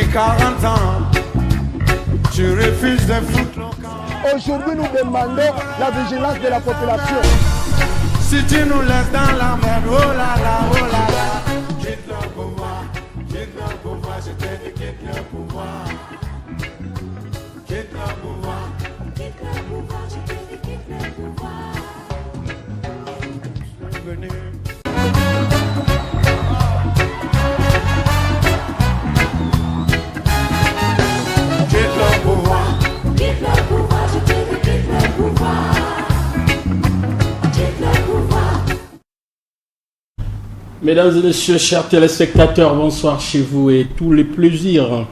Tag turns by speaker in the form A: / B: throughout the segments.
A: Depuis 40 ans, tu refuses de foutre le camp.
B: Aujourd'hui, nous demandons la vigilance de la population.
A: Si tu nous laisses dans la merde, oh là là, oh là là. Quitte le pouvoir, quitte le pouvoir, je te dis quitte le pouvoir. Quitte le pouvoir.
C: Quitte le pouvoir, je te dis quitte le pouvoir.
A: Venu. Quitte le pouvoir.
C: Quitte le pouvoir, je te dis quitte le pouvoir. Quitte le pouvoir.
D: Mesdames et messieurs, chers téléspectateurs, bonsoir chez vous et tous les plaisirs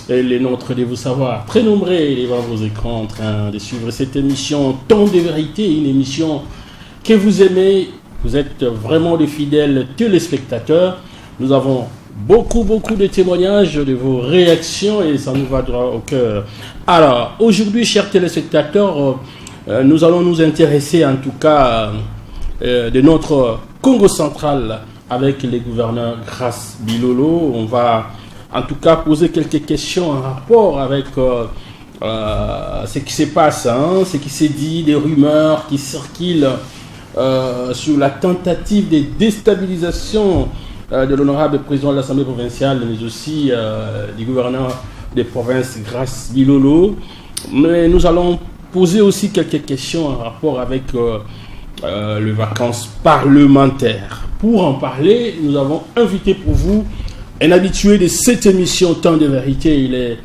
D: et les nôtres de vous savoir très nombreux devant vos écrans en train de suivre cette émission Temps de vérité, une émission que vous aimez. Vous êtes vraiment des fidèles téléspectateurs. Nous avons beaucoup, beaucoup de témoignages, de vos réactions et ça nous va droit au cœur. Alors, aujourd'hui, chers téléspectateurs, nous allons nous intéresser en tout cas de notre Congo central avec les gouverneurs Grace Bilolo. On va en tout cas poser quelques questions en rapport avec ce qui se passe, hein, ce qui s'est dit, des rumeurs qui circulent sur la tentative de déstabilisation de l'honorable président de l'Assemblée provinciale, mais aussi du gouverneur des provinces Grace Bilolo. Mais nous allons poser aussi quelques questions en rapport avec les vacances parlementaires. Pour en parler, nous avons invité pour vous un habitué de cette émission Temps de vérité. Il est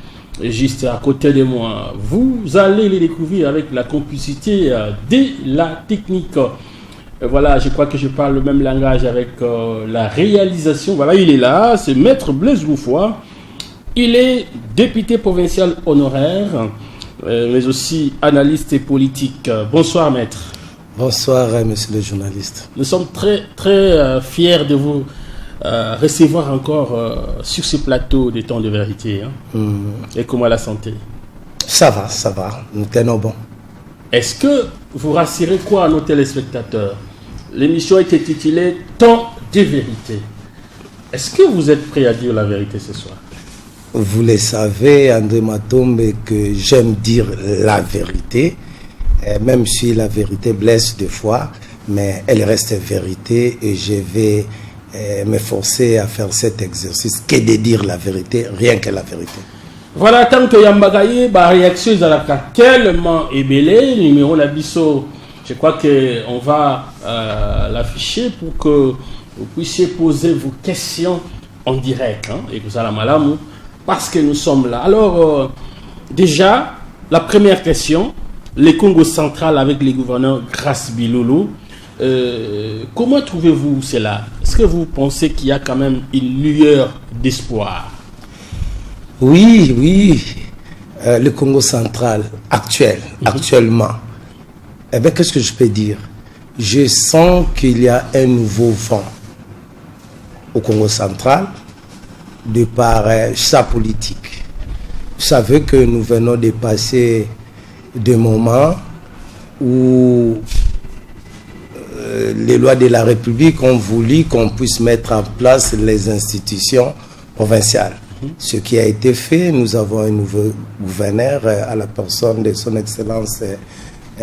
D: juste à côté de moi. Vous allez le découvrir avec la complicité de la technique. Voilà, je crois que je parle le même langage avec la réalisation. Voilà, il est là, c'est Maître Blaise Goufoy. Il est député provincial honoraire, mais aussi analyste et politique. Bonsoir, Maître.
E: Bonsoir, monsieur le journaliste.
D: Nous sommes très, très fiers de vous recevoir encore sur ce plateau des Temps de vérité. Hein. Et comment la santé?
E: Ça va, ça va. Nous tenons bon.
D: Est-ce que vous rassurez quoi à nos téléspectateurs? L'émission est intitulée Temps de vérité. Est-ce que vous êtes prêt à dire la vérité ce soir?
E: Vous le savez, André Matombe, que j'aime dire la vérité. Même si la vérité blesse des fois, mais elle reste vérité et je vais me forcer à faire cet exercice que de dire la vérité, rien que la vérité.
D: Voilà, tant que Yambagaye, bah, réaction ezalaka tellement ebele, numéro na biso, je crois que on va l'afficher pour que vous puissiez poser vos questions en direct, hein, et que ça la malamu, parce que nous sommes là. Alors, déjà, la première question, le Congo central avec les gouverneurs Grace Bilolo, comment trouvez-vous cela? Est-ce que vous pensez qu'il y a quand même une lueur d'espoir?
E: Oui, oui. Le Congo central actuel, actuellement, eh bien, qu'est-ce que je peux dire? Je sens qu'il y a un nouveau vent au Congo central de par sa politique. Vous savez que nous venons de passer des moments où les lois de la République ont voulu qu'on puisse mettre en place les institutions provinciales. Ce qui a été fait, nous avons un nouveau gouverneur à la personne de son Excellence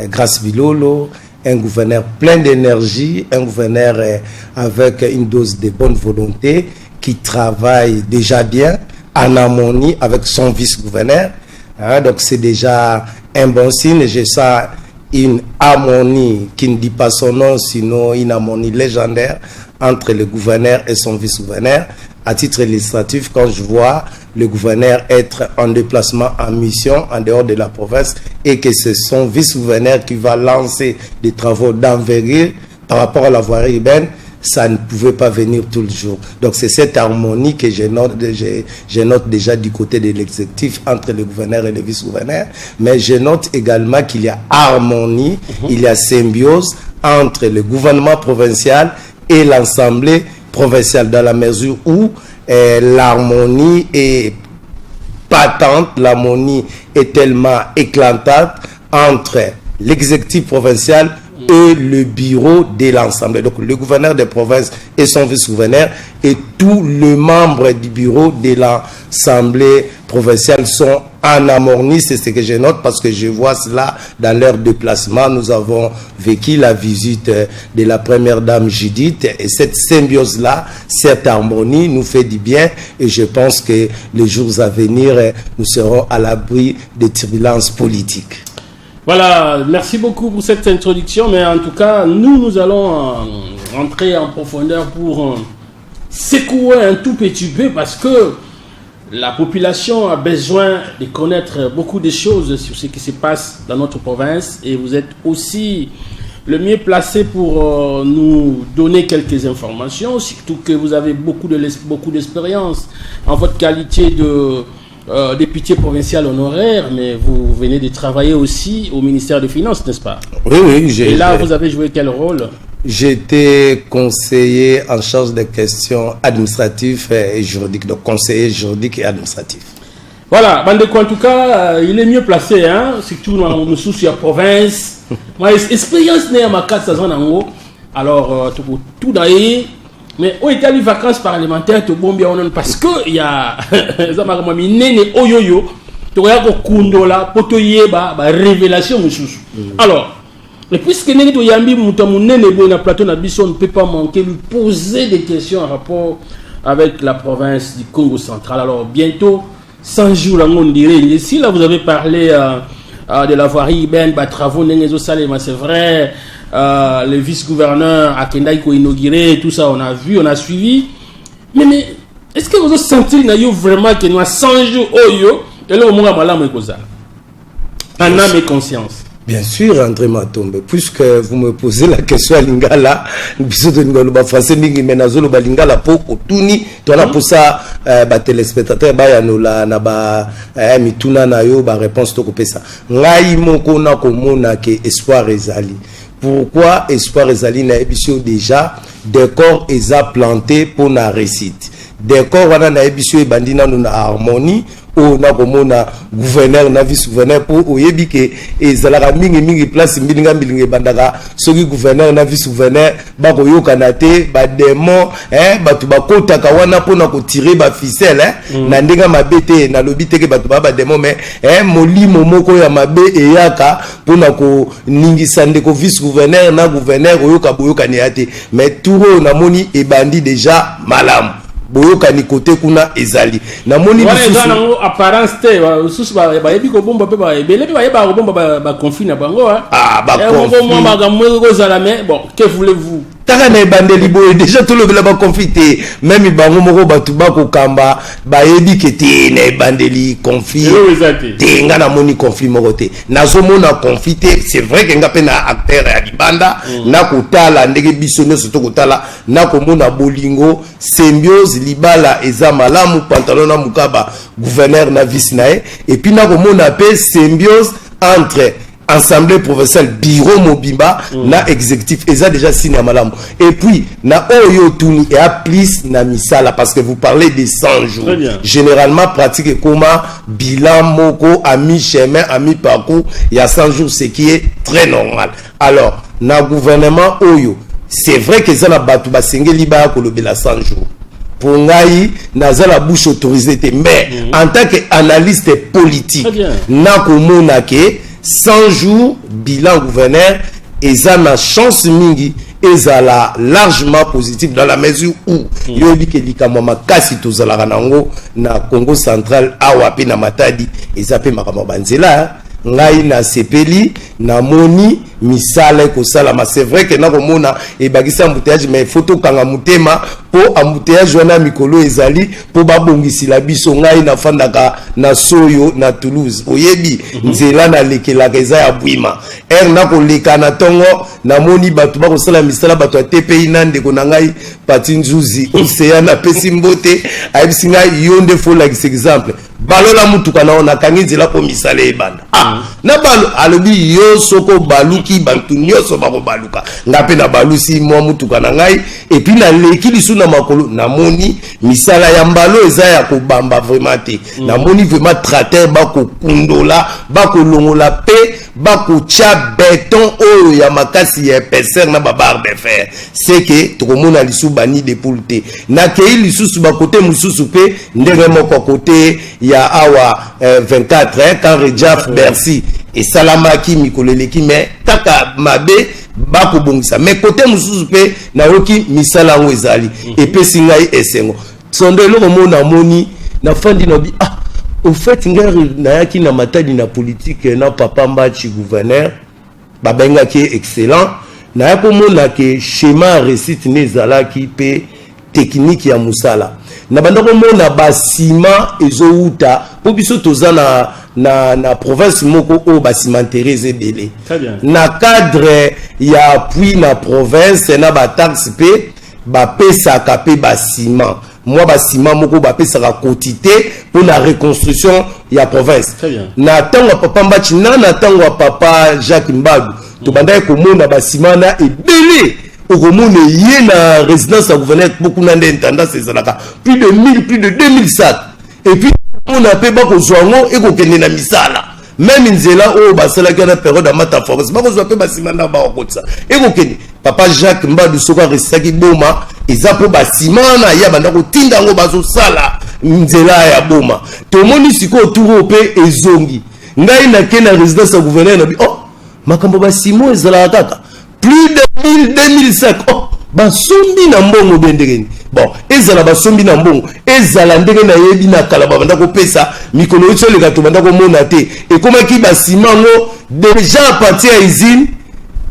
E: Grace Bilolo, un gouverneur plein d'énergie, un gouverneur avec une dose de bonne volonté qui travaille déjà bien en harmonie avec son vice-gouverneur. Hein, donc c'est déjà un bon signe. Je sens une harmonie qui ne dit pas son nom, sinon une harmonie légendaire entre le gouverneur et son vice-gouverneur. À titre illustratif, quand je vois le gouverneur être en déplacement, en mission, en dehors de la province, et que c'est son vice-gouverneur qui va lancer des travaux d'envergure par rapport à la voirie urbaine, ça ne pouvait pas venir tout le jour. Donc c'est cette harmonie que je note déjà du côté de l'exécutif entre le gouverneur et le vice-gouverneur. Mais je note également qu'il y a harmonie, il y a symbiose entre le gouvernement provincial et l'Assemblée provinciale, dans la mesure où l'harmonie est patente, l'harmonie est tellement éclatante entre l'exécutif provincial, Et le bureau de l'Assemblée. Donc le gouverneur des provinces et son vice-gouverneur et tous les membres du bureau de l'Assemblée provinciale sont en harmonie. C'est ce que je note parce que je vois cela dans leur déplacement. Nous avons vécu la visite de la première dame Judith et cette symbiose-là, cette harmonie nous fait du bien et je pense que les jours à venir, nous serons à l'abri des turbulences politiques.
D: Voilà, merci beaucoup pour cette introduction, mais en tout cas, nous, nous allons rentrer en profondeur pour secouer un tout petit peu parce que la population a besoin de connaître beaucoup de choses sur ce qui se passe dans notre province et vous êtes aussi le mieux placé pour nous donner quelques informations, surtout que vous avez beaucoup d'expérience en votre qualité de député provincial honoraire, mais vous venez de travailler aussi au ministère des Finances, n'est-ce pas?
E: Oui, j'ai.
D: Et là, vous avez joué quel rôle?
E: J'étais conseiller en charge des questions administratives et juridiques, donc conseiller juridique et administratif.
D: Voilà, bandeko, en tout cas, il est mieux placé, hein, surtout dans le sous la province. Moi, expérience na makasi aza nango. Alors, tout d'ailleurs, mais oyo etali vacances parlementaires, tobombi yango nano parce que ya eza makambo minene oyoyo tokoya kokundola mpo toyeba barévélation mosusu. Alors, et puisque ndenge toyambi moto ya monene boye na plateau na biso, on ne peut pas manquer lui poser des questions en rapport avec la province du Congo Central. Alors bientôt 100 jours yango, on dirait ici là, vous avez parlé de la voirie urbaine, batravaux ndenge ezosalema, c'est vrai, le vice-gouverneur akendaki koinaugurer tout ça, on a vu, on a suivi. Mais est-ce que vous sentir na yo vraiment que na 100 jours oyo eloko moko ya malamu ekozala en âme et conscience?
E: Bien sûr, André Matombe, puisque vous me posez la question à lingala, biso tolinga loba français mingi, mais nazoloba lingala po otuni tona posa ba téléspectateur bayanola na ba mituna na yo, ba réponse tokopesa. Ngai moko na komona ke espoir ezali. Pourquoi espoir ezali? Nayebi biso déjà décor eza planté pour na réussite. Décor wana, nayebi biso, ebandi nanu na harmonie oyo nakomona gouverneur na vice gouverneur, mpo oyebi ke ezalaka mingimingi place mbilinga mbilinga ebandaka soki gouverneur na vice gouverneur bakoyokana te. Badémon, bato bakotaka wana mpona kotirer baficelles, na ndenge mabe te, nalobi te ke bato baa badémon, mais molimo moko ya mabe eyaka mpona koningisa ndeko vice gouverneur na gouverneur, oyoka boyokani ya te. Mais tour oyo namoni ebandi déjà malamu, boyokani kote kuna ezali, namoni.
D: Wana eza nango apparence te. Lisusu bayebi kobomba mpe, ebele mpe bayebaka kobomba baconflit na bango.
E: Ah.
D: Mwa makambo ekozala, mais bon, que voulez-vous?
E: Taka na ebandeli boye déjà tolobela baconflit te. Même bango moko bato bakokamba bayebi ke te na ebandeli conflit te. Nga namoni conflit moko te, nazomona conflit te. C'est vrai ke nga mpe na acteur ya libanda, nakotala ndenge biso nyonso tokotala, nakomona bolingo, symbiose, libala eza malamu, pantalon na mokaba, gouverneur na vice na ye. Et puis nakomona mpe symbiose entre assemblée provinciale, bureau mobimba na exécutif, eza déjà signe ya malamu. Et puis na oyo otuni, eya plus na misala, parce que vous parlez de 100 jours. Généralement pratique ekoma bilan moko à mi-chemin, à mi-parcours il y a 100 jours, ce qui est très normal. Alors na gouvernement oyo, c'est vrai que eza na bato basengeli baya kolobela 100 jours. Pour ngai, naza la bouche autorisée te, mais en tant que analyste politique, nakomona ke 100 jours, bilan gouverneur eza na chance mingi ezala largement positif, dans la mesure où yoyebi ke likambo ya makasi tozalaka nango na Congo Central awa mpe na Matadi eza mpe makambo ya banzela. Ngai nasepeli, namoni misala ekosalama. C'est vrai ke nakomona ebakisi embouteillage, mais faut tokanga motema mpo embouteillage wana mikolo ezali mpo babongisila biso. Ngai nafandaka na Soyo na Toulouse, oyebi nzela nalekelaka eza ya bwima. Ere nakoleka na ntongo, namoni bato bakosala misala, bato ya TPI na ndeko na ngai Pati Nzuzi Oseya, napesi mbote, ayebisi ngai: "Yo nde faut olakisa exemple, balola mutuka na yo, nakangi nzela mpo misala ebanda." Ah, na balo alobi yo. Yo soko baluki, bantu nyonso bakobaluka. Nga mpe nabalusi mwa mutuka na ngai et puis naleki lisu na makolo. Namoni misala ya mbalo eza ya kobamba vraiment te. Namoni vraiment tracteur bakokundola, bakolongola mpe bakotia béton oyo ya makasi ya épaisseur na babarre de fer, c'est que tokomona lisusu banids de poule te. Nakei lisusu bakote mosusu mpe ndenge moko, kote ya awa 24 quand Rejaf Bercy esalamaki mikolo eleki, mais kaka mabe bakobongisa. Mais kote mosusu mpe nayoki misala yango ezali, epesi ngai esengo. Sondo eloko mo namoni, nafandi na bi, ah, au fait ngai nayaki na Matadi na politique na papa Mbachi gouverneur, babengaki ye excellent. Naya komona ke schéma ya réussite ne ezalaki mpe technique ya mosala. Na banda komona basima ezowuta, mpo biso toza na province moko oyo bacimenterie eza ebele.
D: Très bien.
E: Na cadre ya appui na province na bataxe mpe bapesaka mpe basima, mwa basima moko bapesaka quantité mpo na reconstruction ya province.
D: Très bien.
E: Na ntango ya papa Mbachi na ntango ya papa Jacques Mbadu, tobandaki komona basima na ebele. Okomona ye na résidence ya gouverneur mpo kuna nde intendance ezalaka, plus de 1000, plus de 2000 sacs. Et puis omona mpe bakozwa yango, ekokende na misala. Même nzela oyo basalaki wana période ya mata force, bakozwa mpe basima na bakokotisa, ekokende. Papa Jacques Mbadu soki aresisaki Boma, eza mpo basima wana ye abanda kotinda yango, bazosala nzela ya Boma. Tomoni sikoyo tour oyo mpe ezongi. Ngai nake na résidence ya gouverneur na bi, oh, makambo basimo ezalaka kaka plus de 1000, 2005. Oh, basombi na mbongo be ndenge nini? Bon, ezala basombi na mbongo, ezala ndenge nayebi na kala babanda kopesa, mikolo oyo oleka tobanda komona te. Ekomaki basima yango déjà à partir ya usine,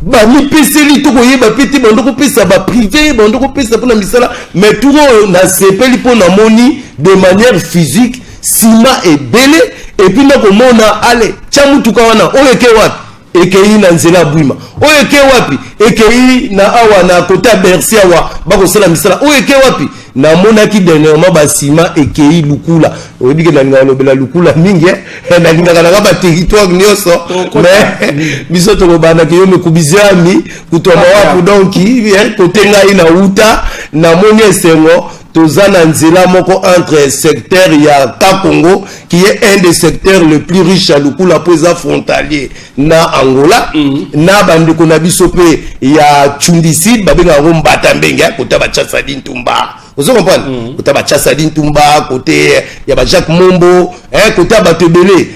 E: bamipeseli, tokoyeba mpe te. Bando kopesa baprivé, bando kopesa mpona misala. Mais tour oyo nasepeli mpo namoni de manière physique nsima ebele. Et puis nakomona ale tia mutuka wana oyo eke wapi? Ekei na nzela ya Bwima. Oyo eke wapi? Ekei na awa na kote ya Bercy awa, bakosala misala. Oyo eke wapi? Namonaki dernièrement basima ekei Lukula. Oyebi ke nalingaka lobela Lukula mingi, eh? Nalingaka nanga baterritoire nyonso, mais biso tokobandaki yo mekubiziami kutwama wapu. Donc kote ngai na uta, namoni esengo. Toza na nzela moko entre secteur ya Kakongo, qui est un des secteurs le plus riche ya Lukula mpo eza frontalier na Angola, na bandeko na biso mpe ya Tshundisid, babengaka yango Mbata Mbenge, kota bachasadi Ntumba, ozo comprendre, kota bachasadi Ntumba, kote ya ba Jacques Mombo, kote ya bato ebele,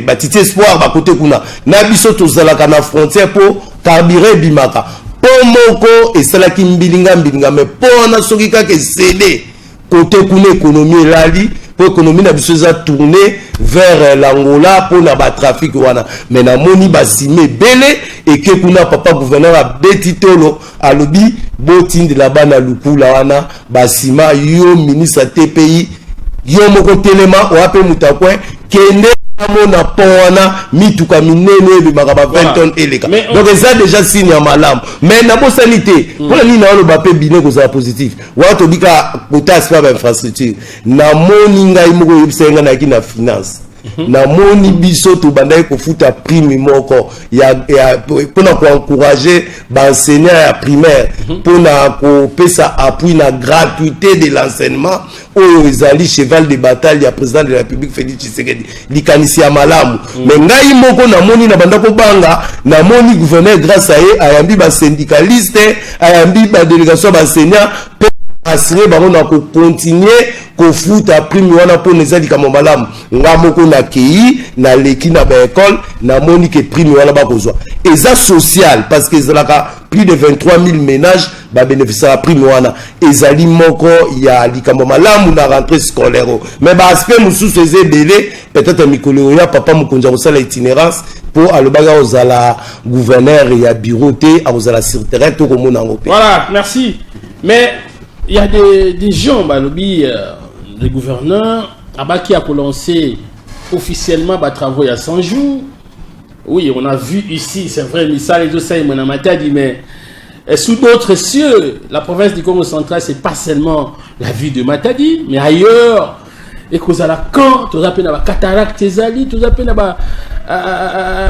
E: batiti Espoir, bakote kuna na biso tozalaka na frontière mpo carburant ebimaka. Mpo moko esalaki mbilinga mbilinga, mais mpo wana soki kaka esede kote kuna, économie elali, mpo économie na biso eza tourné vers l'Angola mpona batrafic wana. Mais namoni basime ebele eke kuna. Papa gouverneur abeti tolo, alobi botindela bana Lukula wana basima. Yo ministre ya TPI, yo moko telema, oya mpe moto akwe kende amona pont wana, mituka minene ebimaka ba 20 tonnes eleka. Donc eza déjà signe ya malamu. Mais nabosani te mpona nini naoloba mpe bine kozala positif wana. Tobika kota aspect ya bainfrastructure. Namoni ngai moko, oyebisaki ngai nayaki na finance, namoni biso tobandaki kofuta prime moko ya mpona koencourager baenseignant ya primaire, mpona kopesa appui na gratuité de l'enseignement oyo ezali cheval de bataille ya président de la République Félix Tshisekedi. Likanisi ya malamu. Mais ngai moko namoni na banda kobanga. Namoni gouverneur, grâce à ye, ayambi basyndicaliste, ayambi badélégation ya baenseignant mpe assurer bango na kocontinuer kofuta prime wana, mpona eza likambo malamu. Nga moko nakei, naleki na baekole, namoni ke prime wana bakozwa eza social, parce que ezalaka plus de 23 000 ménages babénéficiaka prime wana. Ezali moko ya likambo malamu na rentrée scolaire oyo. Mais baaspect mosusu eza ebele. Peut-être mikolo oyo ya papa mokonzi akosala itinérance, mpo alobaki akozala gouverneur ya bureau te, akozala sur terrain, tokomona yango mpe.
D: Voilà, merci. Mais il y a des gens, balobi, les gouverneurs, Abaki a lancé officiellement bah, travaux il y a 100 jours. Oui, on a vu ici, c'est vrai, Missal et Matadi, mais sous d'autres cieux, la province du Congo central, c'est pas seulement la ville de Matadi, mais ailleurs. Et que ça quand, tu as appelé la cataracte ezali, tu as appelé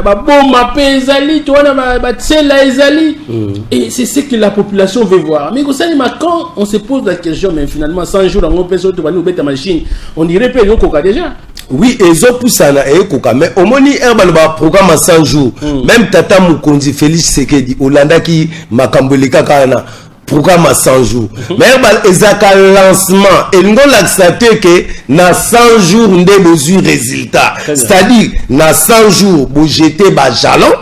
D: Baboma mpe ezali to wana, batiela ezali. Et c'est ce que la population veut voir. Mais kosalema quand, on se pose la question. Mais finalement, 100 jours yango mpe, soki tobandi kobeta machine, on dirait mpe ezokoka déjà.
E: Oui, ezopusana, eyekoka. Mais omoni, ere baloba programme ya 100 jours, même tata mokonzi Félix Tshisekedi olandaki makambo elekaka wana, programme ya 100 jours, mais ere ezalaka lancement, elingi olakisa te ke na 100 jours nde bozwi résultat. C'est-à-dire na 100 jours bojeter bajalons.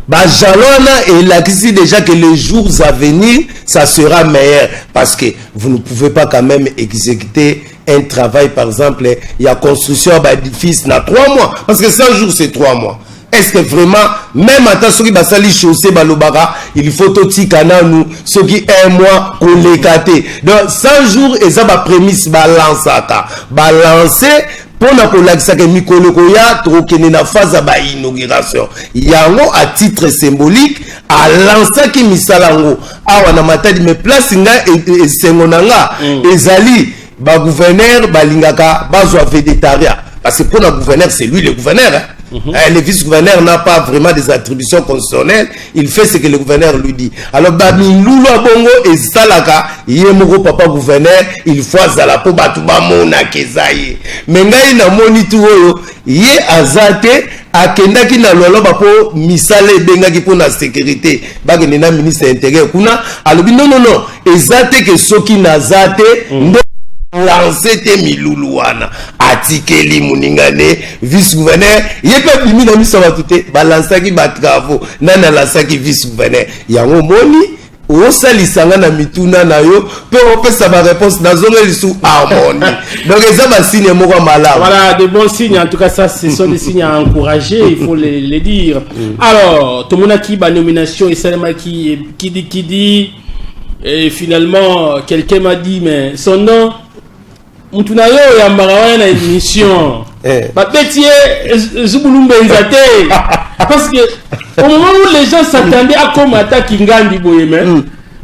E: Bajalons wana elakisi déjà que les jours à venir, ça sera meilleur, parce que vous ne pouvez pas quand même exécuter un travail, par exemple il y a construction ya baédifice na 3 mois, parce que 100 jours, c'est 3 mois. Est-ce que vraiment, même ata soki basali chaussée, balobaka il faut totika nanu soki un mois koleka te. Donc 100 jours eza baprémices, balansaka, balance mpona kolakisaka mikolo koya tokokende na phase ya bainauguration. Yango, à titre symbolique, alansaki misala yango awa na Matadi. Mais place nga esengo na nga ezali bagouverneur balingaka bazwa vedettariat, parce que pour le gouverneur, c'est lui le gouverneur, hein. Le vice-gouverneur n'a pas vraiment des attributions constitutionnelles. Il fait ce que le gouverneur lui dit. Alors, bamilulu bongo esalaka ye moko papa gouverneur, il faut azala po bato bamonaka eza ye. Mais ngai namoni tu oyo ye aza te, akendaki na Lwaloba mpo misala ebengaki mpo na sécurité, bakende na ministre intérieur kuna. Alobi non, non, non, eza te ke soki naza te nde lance te. Milulu wana atikeli moninga ne vice gouverneur, ye mpe abimi na miso ya bato te. Balansaki batravaux, nani alansaki? Vice gouverneur. Yango omoni, osalisanga na mituna na yo mpe opesa baréponse, nazonga lisu harmonie. Donc eza basigne moko ya malamu.
D: Voilà, de bons signes. En tout cas, ça, ce sont des signes à encourager, il faut les dire. Alors, tomonaki ba nomination esalemaki qui dit, qui dit, et finalement, quelqu'un m'a dit, mais son nom, mutu na yo oyambaka wana na émission, babeti ye zubulu mbenza te, parce que au moment où les gens s'attendaient à comme ata Kingandi boye, mais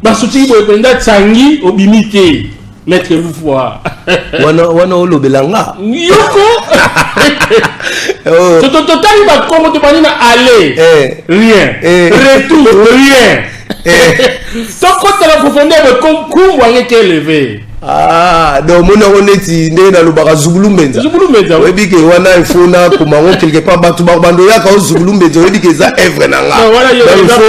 D: basutiki boye mpenza, tsangi obimi te, maître Lufwa.
E: Wana wana olobela nga.
D: Yoko.
E: Oh.
D: Totali bakombo, tobandi na aller, rien, retour, rien. Tokota na profondeur, kumbu yango eke élevé.
E: Ah, donc omoni yango neti ndenge nalobaka zubulu mbenza.
D: Zubulu mbenza.
E: Oyebi ke wana ifo nakoma yango quelque part, bato bando oyaka o zubulu mbenza, oyebi ke eza œuvre na nga.
D: Non, wana yo
E: Donc, ifo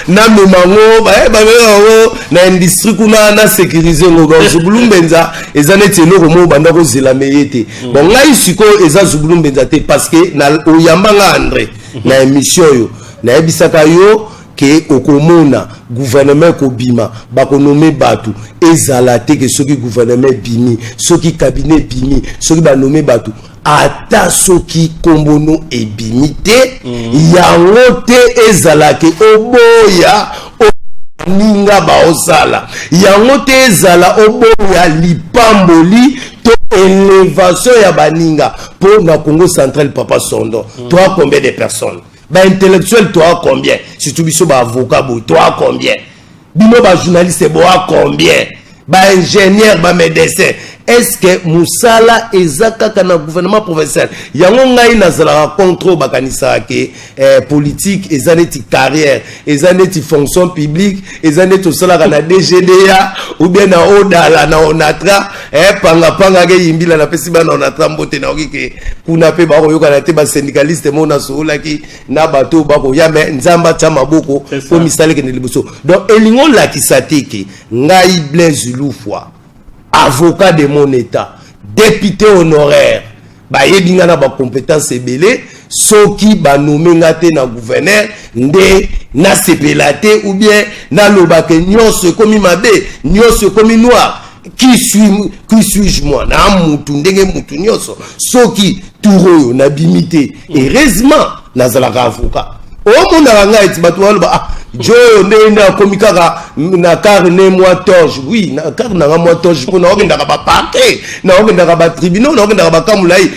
E: namema yango, bamema yango na industrie kuna, na sécuriser yango. Donc zubulu mbenza eza neti eloko moko banda kozelama ye te. Bon, ngai sikoyo eza zubulu mbenza te, parce que oyamba nga André na émission oyo, nayebisaka yo ke okomona gouvernement ekobima, bakonommer bato. Ezala te ke soki gouvernement ebimi, soki cabinet ebimi, soki banommer bato, ata soki kombono ebimi te, yango te ezalaki oboya ninga baosala yango te, ezala oboya lipamboli to élévation ya baninga. Mpo na Congo Central, papa Sondo, toa combien de personnes baintellectuel? Toa combien? Surtout biso baavocat boye, toa combien? Bino bajournaliste, boa combien? Baingénieur, bamédecin? Est ce que mosala eza kaka na gouvernement provincial? Yango ngai nazalaka contre oyo bakanisaka ke politique eza neti carrière, eza neti fonction publique, eza neti osalaka na DGDA ou bien na Odala, na Onatra, pangapanga ke yimbila. Napesi bana Onatra mbote, nayoki ke kuna mpe bakoyokana te, basyndicaliste mo nasololaki na bato oyo bakoya. Me Nzambe atya maboko mpo misala ekende liboso. Donc elingi olakisa te ke ngai Blaise Lufwa, avocat de mon état, député honoraire, bayebi nga na bacompétence ebele, soki banommer nga te na gouverneur nde nasepela te ou bien nalobake nyonso ekomi mabe, nyonso ekomi noir. Qui suis-je moi? Na mutu ndenge mutu nyonso. Soki tour oyo nabimi te, heureusement nazalaka avocat. Omonaka ngai eti bato baloba: "Ah, jo oyo ndenge nde akomi kaka na kare ne mwa toge." Oui, na kare nanga mwa toge, mpo naokendaka baparquet, naokendaka batribunaux, naokendaka bakamulai.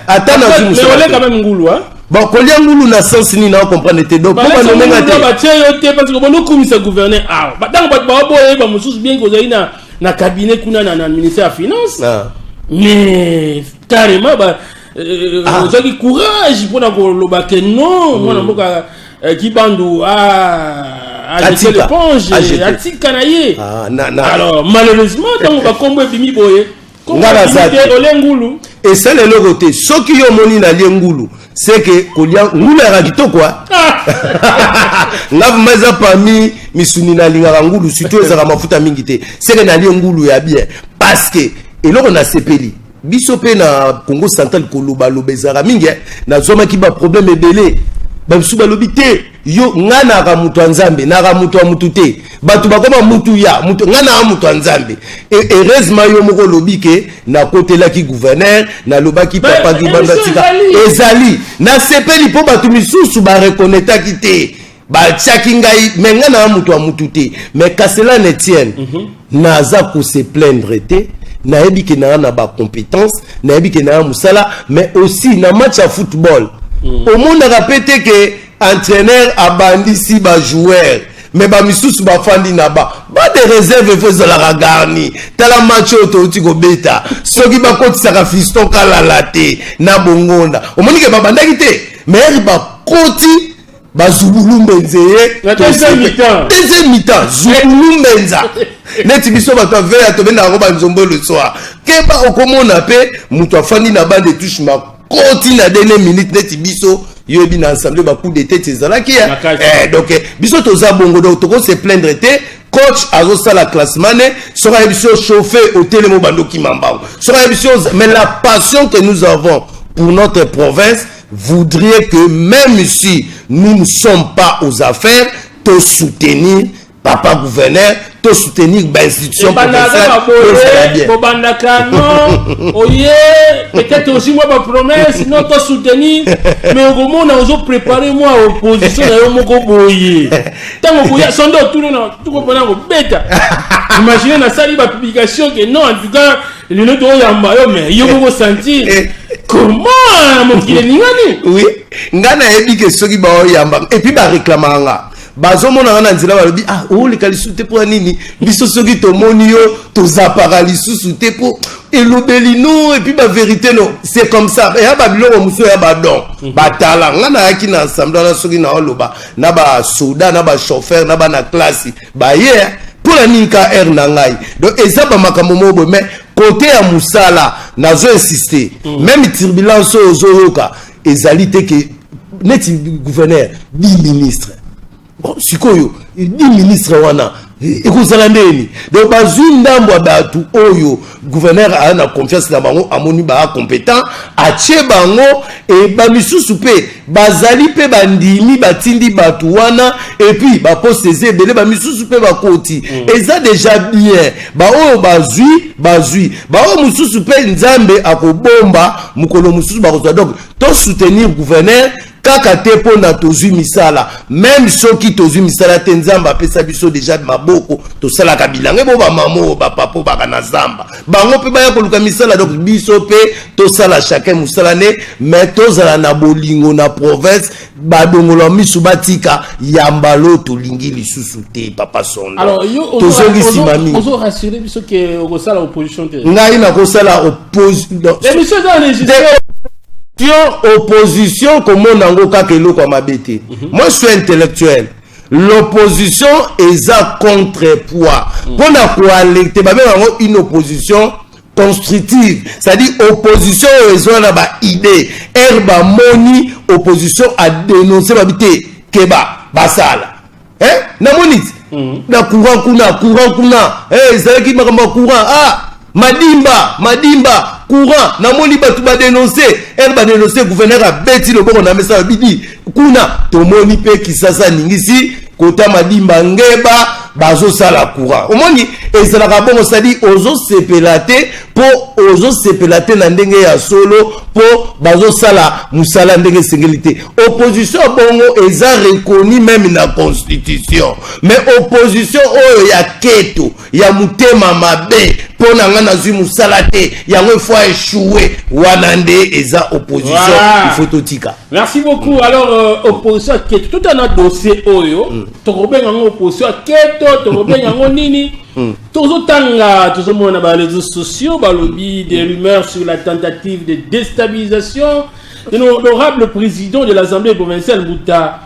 E: Ata
D: nazwi
E: Bon, kolia ngulu na sens nini? Na comprendre te. Donc
D: mpo banommer nga te, batie yo te, parce que bonokumisa gouverneur awa, ntango bato baoboyeba mosusu, bien que ozali na cabinet kuna na ministère ya Finance, mais carrément ba Ozwaki courage mpona koloba ke non, mwana mboka Kibandu a jeté l'éponge, atika na ye. Alors malheureusement, ntango bakombo ebimi boye,
E: Nga naza te.
D: ole ngulu.
E: Esala eloko te. Soki yo omoni nalie ngulu, seke kolia ngulu yaka kitoko. Nga vraiment, eza parmi misuni nalingaka, ngulu, surtout ezalaka mafuta mingi te. Seke nalie ngulu ya bien, parce que eloko nasepeli, biso mpe na Congo Central, kolobaloba ezalaka mingi. Nazwamaki baproblème ebele. Bamisu balobi te, yo nga naka moto ya Nzambe, naka moto ya mutu te. Bato bakoma mutu ya mutu, nga naka moto ya Nzambe. Heureusement, yo moko olobi ke nakotelaki gouverneur, nalobaki papa Kibanda tika. Ezali nasepeli mpo bato misusu bareconnaîtraki te, batiaki ngai, mais ngai naa moto ya mutu te. Mais qu'à cela ne tienne, naza kose plaindre te. Nayebi ke naa na bacompétence, nayebi ke naa mosala. Mais aussi na match ya football, omonaka mpe te ke entraîneur abandisi bajoueur, mais bamisusu bafandi na ba de réserve. Faut ezalaka garni. Tala match oyo touti kobeta, soki bakotisaka Fiston Kalala te na Bongonda, omoni ke babandaki te, mais bakoti bazubulu mbenze ye. Deuxième mi-temps, zubulu mbenza neti biso bato aveya, tobendaka yango banzombo le soir. Keba, okomona mpe moto afandi na banc de touche, makoti na dernière minute. Neti biso, yoyebi, na ensemble bacoup de tête ezalaki. Donc biso toza bongo, donc tokose plaindre te. Coach azosala classement ne, soki ayebi so chauffe, otelemi, obanda okima mbango. Soki ayebi so. Mais la passion que nous avons pour notre province voudrait que même si nous ne sommes pas aux affaires, to soutenir papa gouverneur, to soutenir bainstitution
D: provinciale. Bobandaka non, oye peut-être aussi mwa bapromesse, non, to soutenir, mais okomona ozopréparer mwa opposition na yo moko boye. Ntango koya sonde, otuni na tukopona kobeta. Imagine, nasali bapublication ke non, en tout cas lelo toyamba yo, mais yo moko sentir comment mokili eningani.
E: Oui, ngai nayebi ke soki baoyamba et puis baréclamaka nga, bazomona nga na nzela, balobi: "Ah, oleka lisusu te mpo ya nini? Biso soki tomoni yo, tozapaka lisusu te mpo elobeli no et puis bavérité no." C'est comme ça, eya babiloko mosusu ya badon. Batala nga, nayaki na ensemble wana, soki naoloba na basoda, na bachauffeur, na bana classe, baye mpo na nini ka aire na ngai. Donc eza bamakambo moko boye. Mais côté ya mosala, nazo insister, même turbulence oyo ozoyoka ezali te ke neti gouverneur 10 ministre. Bon, sikoyo 10 ministre wana ekozala ndeni? Donc bazwi ndambo ya bato oyo gouverneur aya na confiance na bango, amoni baa compétent, atie bango. E bamisusu mpe bazali mpe bandimi, batindi bato wana. Et puis baposte eza ebele, bamisusu mpe bakoti. Eza déjà bien. Baoyo bazwi, bazwi, baoyo mosusu mpe Nzambe akobomba, mokolo mosusu bakozwa. Donc tosoutenir gouverneur kaka te mpo na tozwi misala. Même soki tozwi misala te, Nzambe apesa biso déjà maboko, tosalaka bilanga. Ebo bamama oyo, bapapa baka na zamba, bango mpe baya koluka misala. Donc biso mpe tosala chacun mosala ne, mais tozala na bolingo na province. Badongola miso, batika yambalo, tolingi lisusu te, papa Sondo. Tozongi nsima mingi.
D: Ozo biso ke okosala opposition te?
E: Ngai nakosala opposition.
D: Émission eza enregistré.
E: Opposition, komona yango kaka eloko ya mabe te. Moi, je suis intellectuel. L'opposition eza contrepoids mpona koalerter. Babenga yango une opposition constructive, c'est-à-dire opposition oyo ezwa na baidée ere. Bamoni opposition adénonce, babi te, keba, basala. Namoni na courant kuna, courant kuna, ezalaki makambo ya courant. Ah, Madimba, Madimba courant, namoni bato badénonce. Ere badénonce, gouverneur abeti loboko na mesa, babidi kuna. Tomoni mpe Kisasa ningisi kota Madimba, Ngeba, bazosala courant. Omoni, ezalaka bongo. Sadi ozosepela te mpo ozosepela te na ndenge ya solo, mpo bazosala mosala ndenge esengeli te. Opposition bongo eza reconnu même na constitution. Mais opposition oyo ya keto, ya motema mabe, mpo na ngai nazwi mosala te, yango il faut échouer, wana nde eza opposition.
D: Voilà.
E: Il faut totika.
D: Merci beaucoup. Alors opposition ya keto, tout un dossier oyo tokobenga yango opposition ya keto. To tokobenga yango nini? Tozotanga, tozomona ba réseaux sociaux, balobi des rumeurs sur la tentative de déstabilisation de l'honorable président de l'Assemblée provinciale Mbuta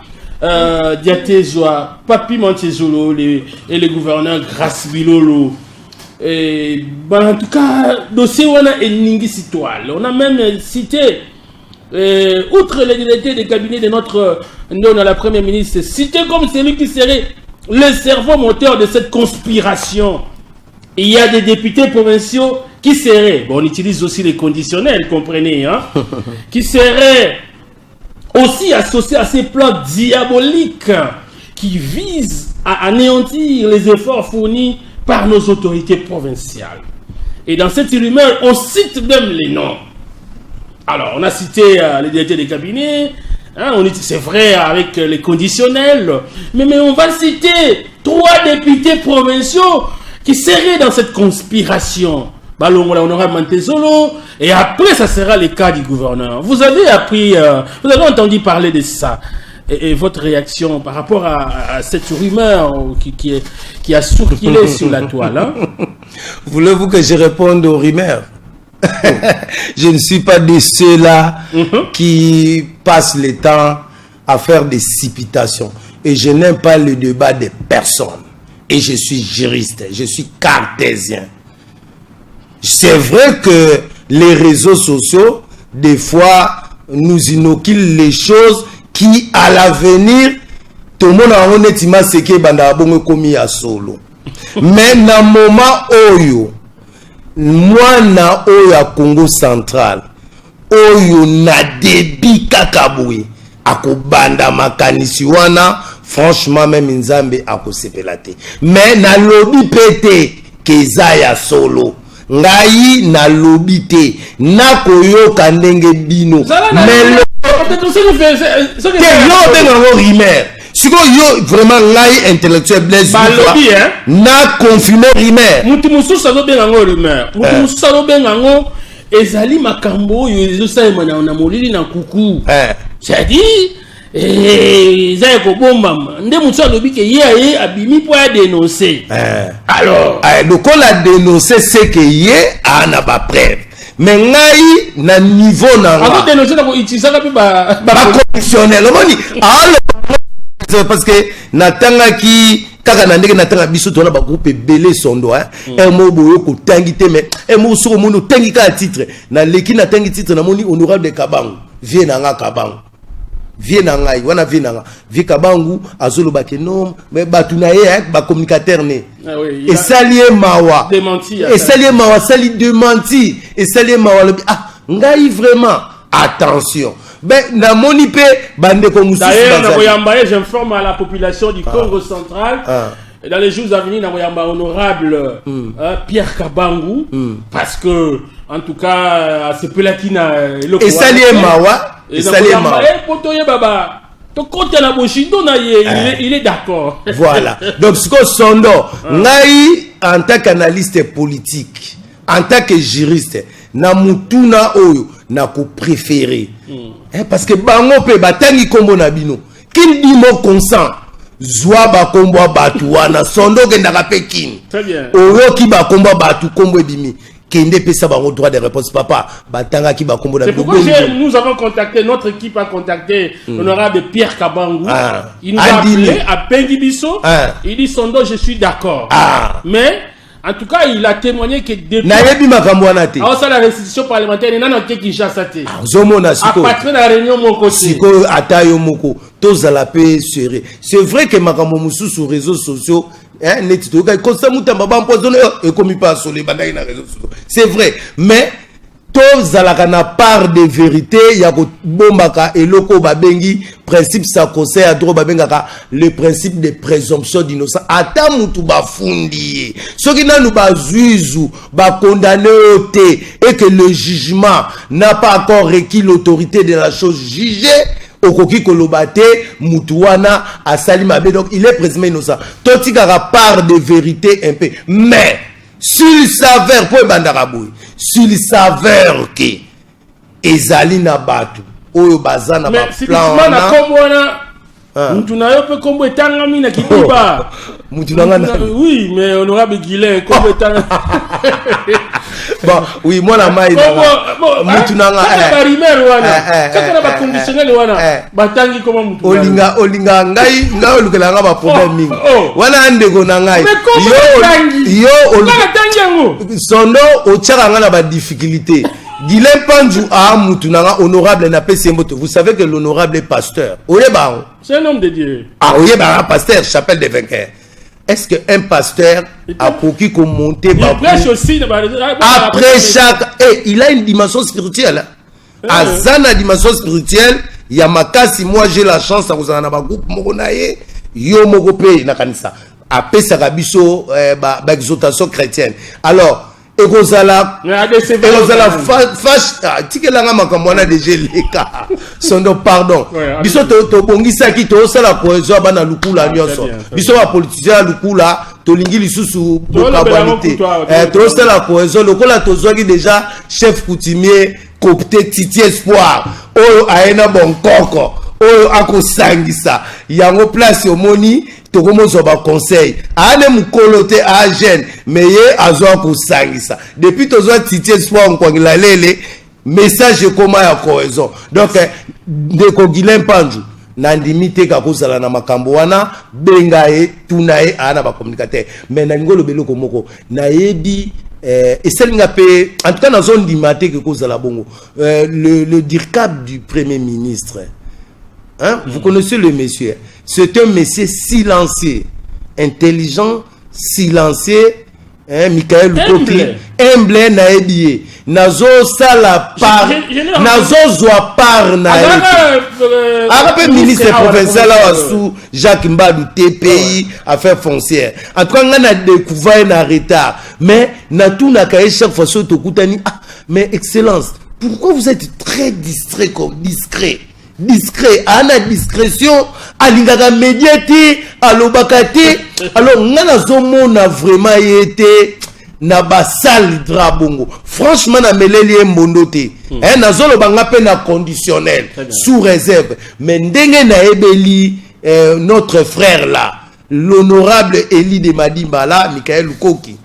D: Diatezwa Papi Mantezolo et le gouverneur Grace Bilolo. Et, ben, en tout cas, dossier wana eningisi toile. On a même cité, outre les directeurs des cabinets de notre non, la première ministre, cité comme celui qui serait le cerveau moteur de cette conspiration. Il y a des députés provinciaux qui seraient, bon, on utilise aussi les conditionnels, comprenez, hein, qui seraient aussi associés à ces plans diaboliques qui visent à anéantir les efforts fournis par nos autorités provinciales. Et dans cette rumeur, on cite même les noms. Alors, on a cité les directeurs des cabinets, hein, on c'est vrai avec les conditionnels, mais on va citer trois députés provinciaux qui seraient dans cette conspiration. Balongola honorable Mantezolo, et après ça sera le cas du gouverneur. Vous avez appris, vous avez entendu parler de ça. Et votre réaction par rapport à cette rumeur qui a circulé sur la toile, hein?
E: Voulez-vous que je réponde aux rumeurs? Je ne suis pas de ceux-là qui passent le temps à faire des citations. Et je n'aime pas le débat des personnes. Et je suis juriste, je suis cartésien. C'est vrai que les réseaux sociaux, des fois, nous inoculent les choses qui, à l'avenir, tout le monde a neti maseke banda bongo komi ya solo. Mais na moment oyo, mwana oyo ya Congo Central, oyo na débit kaka boye, akobanda makanisi wana, franchement, même Nzambe akosepela te. Mais nalobi mpe te ke eza ya solo. Ngai nalobi te, nakoyoka ndenge bino. Mais te, yo obenga yango rumeur. Sikoyo yo vraiment, ngai intellectuel Blaise,
D: Balobi, hein?
E: na confirme rumeur.
D: Mutu mosusu azobenga yango rumeur, mutu mosusu azobenga yango ezali makambo oyo ezosalema na molili na nkuku, c'est-à-dire eza ya kobombama. Nde mosusu alobi ke ye aye abimi mpo ya dénoncer. Alors,
E: lokola dénoncer, c'est que ye aa na bapreuve, mais ngai na niveau na nga
D: azodénoncer na koutilisaka mpe
E: baconditionnel. Omoni, alo, parce que natangaki kaka na ndenge natanga biso tona bagroupe ebele sondo hein. Moko boye kotangi te, mais moko soki omoni otangi kaka titre, naleki natangi titre, namoni honorable Kabangu, vie na nga Kabangu, vie na ngai wana, vie na nga vie Kabangu, azoloba ke non, mais bato na ye, bacommunicateur ne
D: Ah oui, il a
E: esali ye mawa.
D: Démenti.
E: Esali ye mawa, asali démenti, esali ye mawa. Alobi: ah, ngai vraiment, attention. Ben namoni mpe bandeko mosusu
D: D'ailleurs,
E: bazali.
D: Nakoyamba ye, j'informe à la population du Congo Central. Et dans les jours à venir, Nakoyamba honorable, hein, Pierre Kabangu, parce que, en tout cas, c'est pelaki na eloko
E: Esali ye
D: wana.
E: mawa.
D: Et
E: Esali ye
D: Nakoyamba
E: mawa.
D: ye, po toyeba ba tokota na boshindo na ye, il est d'accord.
E: Voilà. Donc sikoyo sondo, ngai en tant qu'analyste politique, en tant que juriste, na mutuna oyo nakopréféré, eh, parce que bango mpe batangi nkombo na bino. Qui dit mot consent, zwa bakombo ya bato wana. Sondo, okendaka mpe kini.
D: Très bien.
E: Oyoki bakombo ya bato, nkombo ebimi, kende epesa bango droit de réponse. Papa, batangaki bakombo na
D: C'est
E: bino.
D: pourquoi nous avons contacté, notre équipe a contacté l'honorable Pierre Kabangu. Il nous a
E: Andimi.
D: appelé à Pengibiso. Il dit: Sondo, je suis d'accord. Mais, en tout cas, il a témoigné que depuis.
E: Nayebi makambo wana te.
D: La restitution parlementaire, il n'a pas Kinshasa te.
E: Ozomona sikoyo.
D: Apatri na réunion moko te.
E: Sikoyo ata yo moko, tozala mpe sérieux. C'est vrai que makambo mosusu, réseaux sociaux, hein, neti toyokaki Constant Mutamba baempoisonne, ekomi mpe asolo ebandaki na réseaux sociaux, c'est vrai, mais tozalaka na part de vérité ya kobombaka eloko oyo babengi principe sacro-saint ya droit, babengaka le principe de présomption d'innocence. Ata mutu bafundi ye, soki nanu bazwizu bakondane oyo te et que le jugement n'a pas encore requis l'autorité de la chose jugée, okoki koloba te mutu wana asali mabe. Donc il est présumé innocent. Totikaka part de vérité un peu, mais s'il s'avère, po ebandaka boye, s'il s'avère ke ezali na bato oyo baza na
D: Mais
E: baplan
D: na
E: wana.
D: Kombo wana.
E: Ah.
D: Mutu na yo mpe kombo etangami na kidiba.
E: Mutu na nga nani?
D: Oui, mais honorable Guilain, kombo etanga.
E: Bon, oui, mwana mai na nga. Mutu na nga.
D: Kaka ba rumeur wana. Kaka na ba conditionnel wana. Batangi koma mutu.
E: Olinga olinga ngai ngai olukela nga ba problème mingi. Wana ndeko na ngai.
D: Yo yo otangi yango.
E: Sondo otiaka nga na ba difficulté. Guilain Panzu a mutu na nga honorable na pesi mbote. Vous savez que l'honorable est pasteur. Oyeba yango.
D: C'est un homme de Dieu.
E: Ah, oyeba pasteur, chapelle des vainqueurs. Est-ce qu'un pasteur akoki komonter?
D: Il prêche aussi.
E: Après chaque, et il a une dimension spirituelle. Aza na dimension spirituelle ya makasi. Moi, j'ai la chance ya kozala na bagroupe moko na ye, yo moko mpe nakanisa apesaka biso baexhortation chrétienne. Alors ekozala tikelanga makambo wana deja eleka. Sondo, pardon, biso tobongisaki, tozosala cohésion ya bana Lukula nyonso. Biso bapoliticien ya Lukula tolingi lisusu bokabwani te. Tozosala cohésion lokola tozwaki déjà chef coutumier coopté, Titi Espoir, oyo aye na bonkoko oyo akosangisa yango. Place omoni tokomozwa baconseil, aa ne mokolo te, aa jeune, mais ye azwa kosangisa. Depuis tozwa Titi Espoir Nkwangila Lele, message ekoma ya cohésion. Donc ndeko Guilain Mpanju, nandimi te ka kozala na makambo wana. Benga ye, tuna ye, aa na bacommunicateur. Mais nalingi oloba eloko moko, nayebi esalinga mpe, en tout cas nazondima te ke kozala bongo. Le dircab du Premier ministre, hein? Vous connaissez le monsieur, c'est un monsieur silencieux, intelligent, silencieux, hein, Michael Lukoki, humble, nayebi ye, nazosala part, nazozwa part na ye. Aka mpe ministre provincial awa sous Jacques Mbadu, TPI, affaire foncière. En tout cas ngai na découvert ye na retard, mais natunaka ye chaque fois soki tokutani: «Ah, mais excellence, pourquoi vous êtes très distrait, comme discret, discret?» Aa na discrétion, alingaka média te, alobaka te. Alors ngai nazomona vraiment ye te na basale drap bongo. Franchement, nameleli ye mbondo te. Eh, nazoloba nga mpe na conditionnel, sous réserve, mais ndenge nayebeli notre frère là, l'honorable Eli de Madimba là, Michael Lukoki,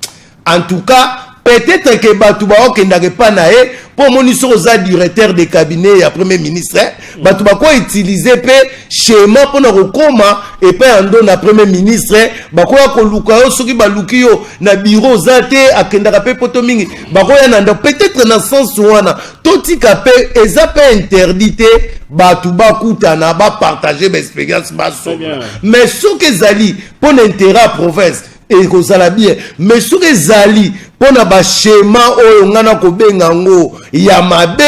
E: en tout cas peut-être que bato baokendaka epa na ye mpo omoni soki oza directeur de cabinet ya Premier ministre, bato bakoutiliser mpe schéma mpona kokóma epai ya ndo na Premier ministre. Bakoya koluka yo, soki baluki yo na bureau oza te, akendaka mpe poto mingi, bakoya na ndako. Peut-être na sens wana totika mpe, eza mpe interdit te bato bakutana, bapartage baexpérience, basolola. Mais soki ezali mpo na intérêt ya province, ekozala bien. Mais soki ezali mpona baschéma oyo ngai nakobenga yango ya mabe,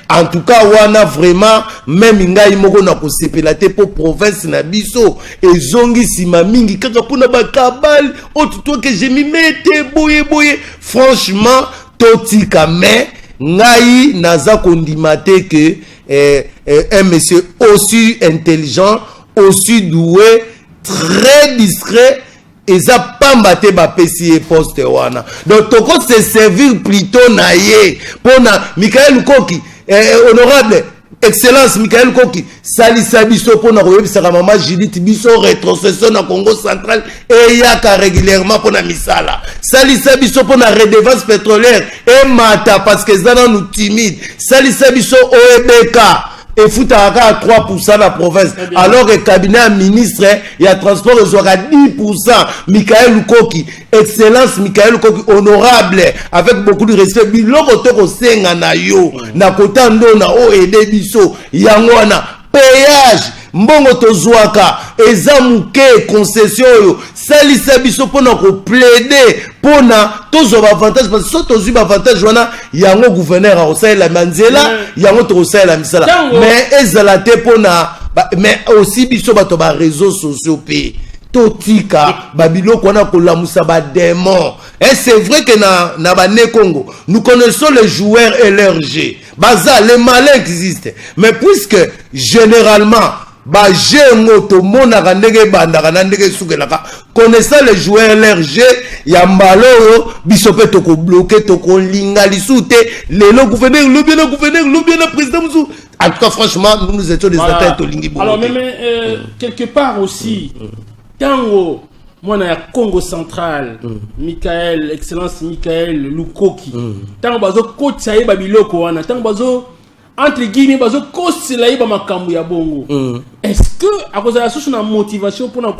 E: en tout cas wana vraiment même ngai moko nakosepela te, mpo province na biso ezongi nsima mingi kaka mpona bakabale oyo tutoke jemime te boye boye. Franchement, totika. Mais ngai naza kondima te ke un monsieur aussi intelligent, aussi doué, très discret, eza pamba te bapesi ye poste wana. Donc tokose servir plutôt na ye mpona Michael Koki. Honorable excellence Michael Koki, salisa biso mpona koyebisaka mama Judith biso rétrocession na Congo Central eyaka régulièrement mpona misala. Salisa biso mpona redevance pétrolière emata, parce que eza nanu timide. Salisa biso oyebeka efutaka kaka 3 na province, alors que cabinet ya ministre ya transport ezwaka 10. Michael Lukoki, excellence Michael Lukoki, honorable, avec beaucoup de respect, biloko tokosenga na yo na kota ndona oyo aide biso yango wana. Péage, mbongo tozwaka eza moke. Concession oyo, salisa biso mpona koplaider mpona tozwa baavantage, parce que so tozwi baavantage wana, yango gouverneur akosalela banzela, yango tokosalela misala. Mais ezala te mpona, mais aussi biso bato baréseaux sociaux mpe totika babiloko wana kolamusa badémon. Et c'est vrai que na bane Congo, nous connaissons les joueurs et leur jeu, baza les malins existent, mais puisque généralement Bajeu yango tomonaka ndenge ebandaka na ndenge esukelaka. Connaissant les joueurs, leur jeu ya mbala oyo, biso mpe tokobloquer, tokolinga lisusu te. Lelo gouverneur, lobi na gouverneur, lobi na président mosusu. En tout cas, franchement, nous, nous étions des atteintes, tolingi bongo
D: Alors,
E: te.
D: mais quelque part aussi, tango mwana ya Congo Central, Michael, Excellence Michael Lukoki, ntango bazokotisa ye babiloko wana, ntango bazo, entre guillemets, bazokosela ye bamakambo ya bongo, est-ce que akozala susu na motivation mpona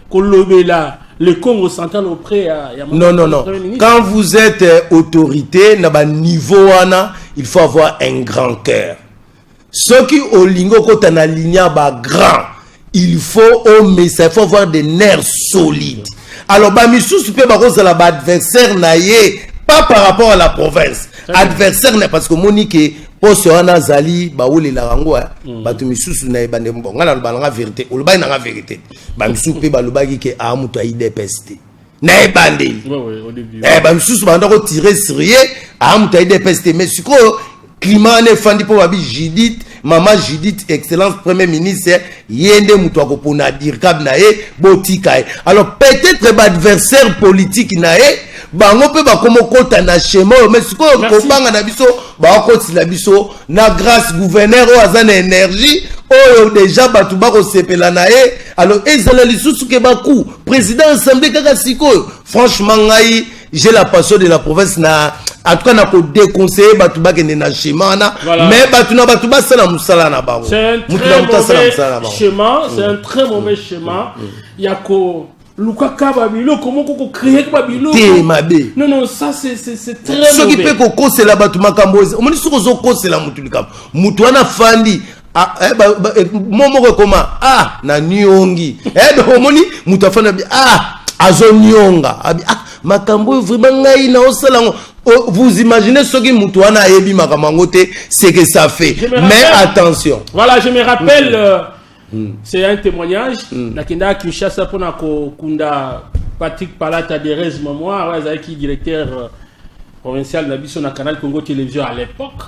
D: kolobela le Congo Central auprès ya
E: Non, non, non.
D: Premier ministre?
E: Quand vous êtes autorité, na ba niveau wana, il faut avoir un grand cœur. Soki olingi okota na ligne ya ba grand, il faut omesa, il faut avoir des nerfs solides. Alors bamisusu mpe bakozala baadversaire na ye, pas par rapport à la province, adversaire na, parce que omoni ke poste wana azali, bawolelaka yango. Bato misusu na ebande, bon, ngai naloba nanga vérité, olobaki nanga vérité. Bamisusu mpe balobaki ke aa moto ya UDPS te na ebandeli.
D: Ouais, au début.
E: Eh, bamisusu banda kotirer sur ye, aa moto ya UDPS te. Mais sikoyo climat wana efandi mpo babi Judith, mama Judith, Excellence Premier ministre, ye nde moto akopona dircab na ye, botika ye. Alors peut-être baadversaire politique na ye, bango mpe bakoma okota na schéma oyo. Mais sikoyo
D: Merci.
E: kobanga na biso, bakotila biso na grâce gouverneur oyo aza na énergie oyo déjà bato bakosepela na ye. Alors ezala lisusu ke baku président assemblée kaka sikoyo. Franchement, ngai, j'ai la passion de la province na, en tout cas na kodéconseiller bato bakende na schéma wana.
D: Voilà.
E: Mais bato na bato basala mosala na bango.
D: C'est un
E: Mutu na
D: très
E: moto asala
D: mauvais
E: mosala na bango.
D: schéma, c'est un très mauvais schéma. Il y a ko lukaka babiloko moko, ko créer babiloko.
E: Te, mabe.
D: Non, non, ça c'est très
E: Soki
D: mauvais.
E: mpe kokosela bato makambo, omoni, soki ozokosela motu likambo, motu wana afandi, ah, eh, mo moko ekoma ah na niongi. Eh, donc omoni moto afandi, abi ah azonionga, abi ah makambo oyo vraiment ngai naosala yango. Oh, vous imaginez soki motu wana ayebi makambo yango te, c'est que ça fait.
D: Je me
E: Mais attention.
D: Voilà, je me rappelle, c'est un témoignage. Nakenda à Kinshasa pour kokunda Patrick Palata d'heureuse mémoire, ouais, azalaki directeur provincial na biso na Canal Congo Télévision à l'époque.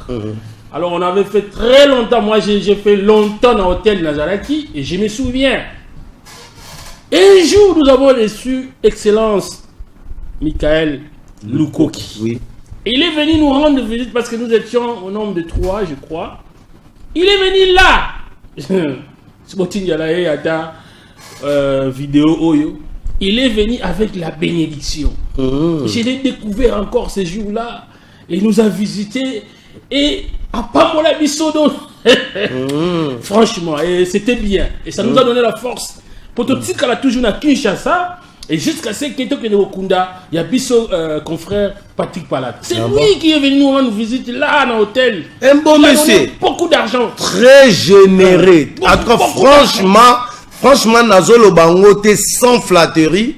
D: Alors on avait fait très longtemps, moi j'ai fait longtemps dans l'hôtel nazalaki et je me souviens. Un jour, nous avons reçu Excellence Michael Lukoki. Il est venu nous rendre visite parce que nous étions au nombre de trois, je crois. Il est venu là. Spotin ye ata vidéo oyo. Il est venu avec la bénédiction. Je l'ai découvert encore ce jour-là. Il nous a visité et apambola biso donc. Franchement, et c'était bien. Et ça nous a donné la force. Pour tout toujours na Kinshasa et jusqu'à ce que tokende kokunda ya biso confrère Patrick Palat. C'est
E: Ah
D: lui
E: bon?
D: qui est venu nous rendre visite là dans l'hôtel.
E: Un bon
D: Il a
E: monsieur.
D: donné beaucoup d'argent.
E: Très généreux. En tout cas,
D: Beaucoup.
E: franchement, franchement, nazoloba yango te sans flatterie,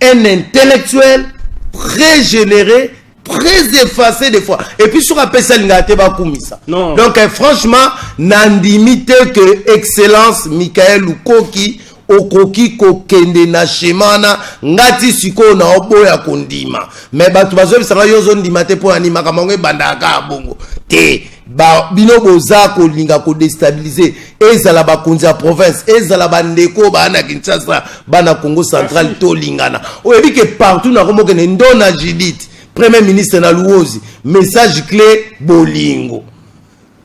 E: un intellectuel très généreux, très effacé des fois. Et puis soki apesi, alingaka te bakumisa.
D: Non.
E: Donc franchement, nandimi te que Excellence Michael Lukoki okoki kokende na schéma wana. Nga ti sikoyo na oboya kondima, mais bato bazoyebisanga yo ozondima te mpo ani makambo yango ebandaka kaka bongo te. Bino boza kolinga kodéstabiliser, ezala bakonzi ya province, ezala bandeko baa na Kinshasa, bana Congo Central.
D: Merci.
E: Tolingana. Oyebi ke partout nakomokende ndo na Judith Premier ministre na Luozi, message clé bolingo.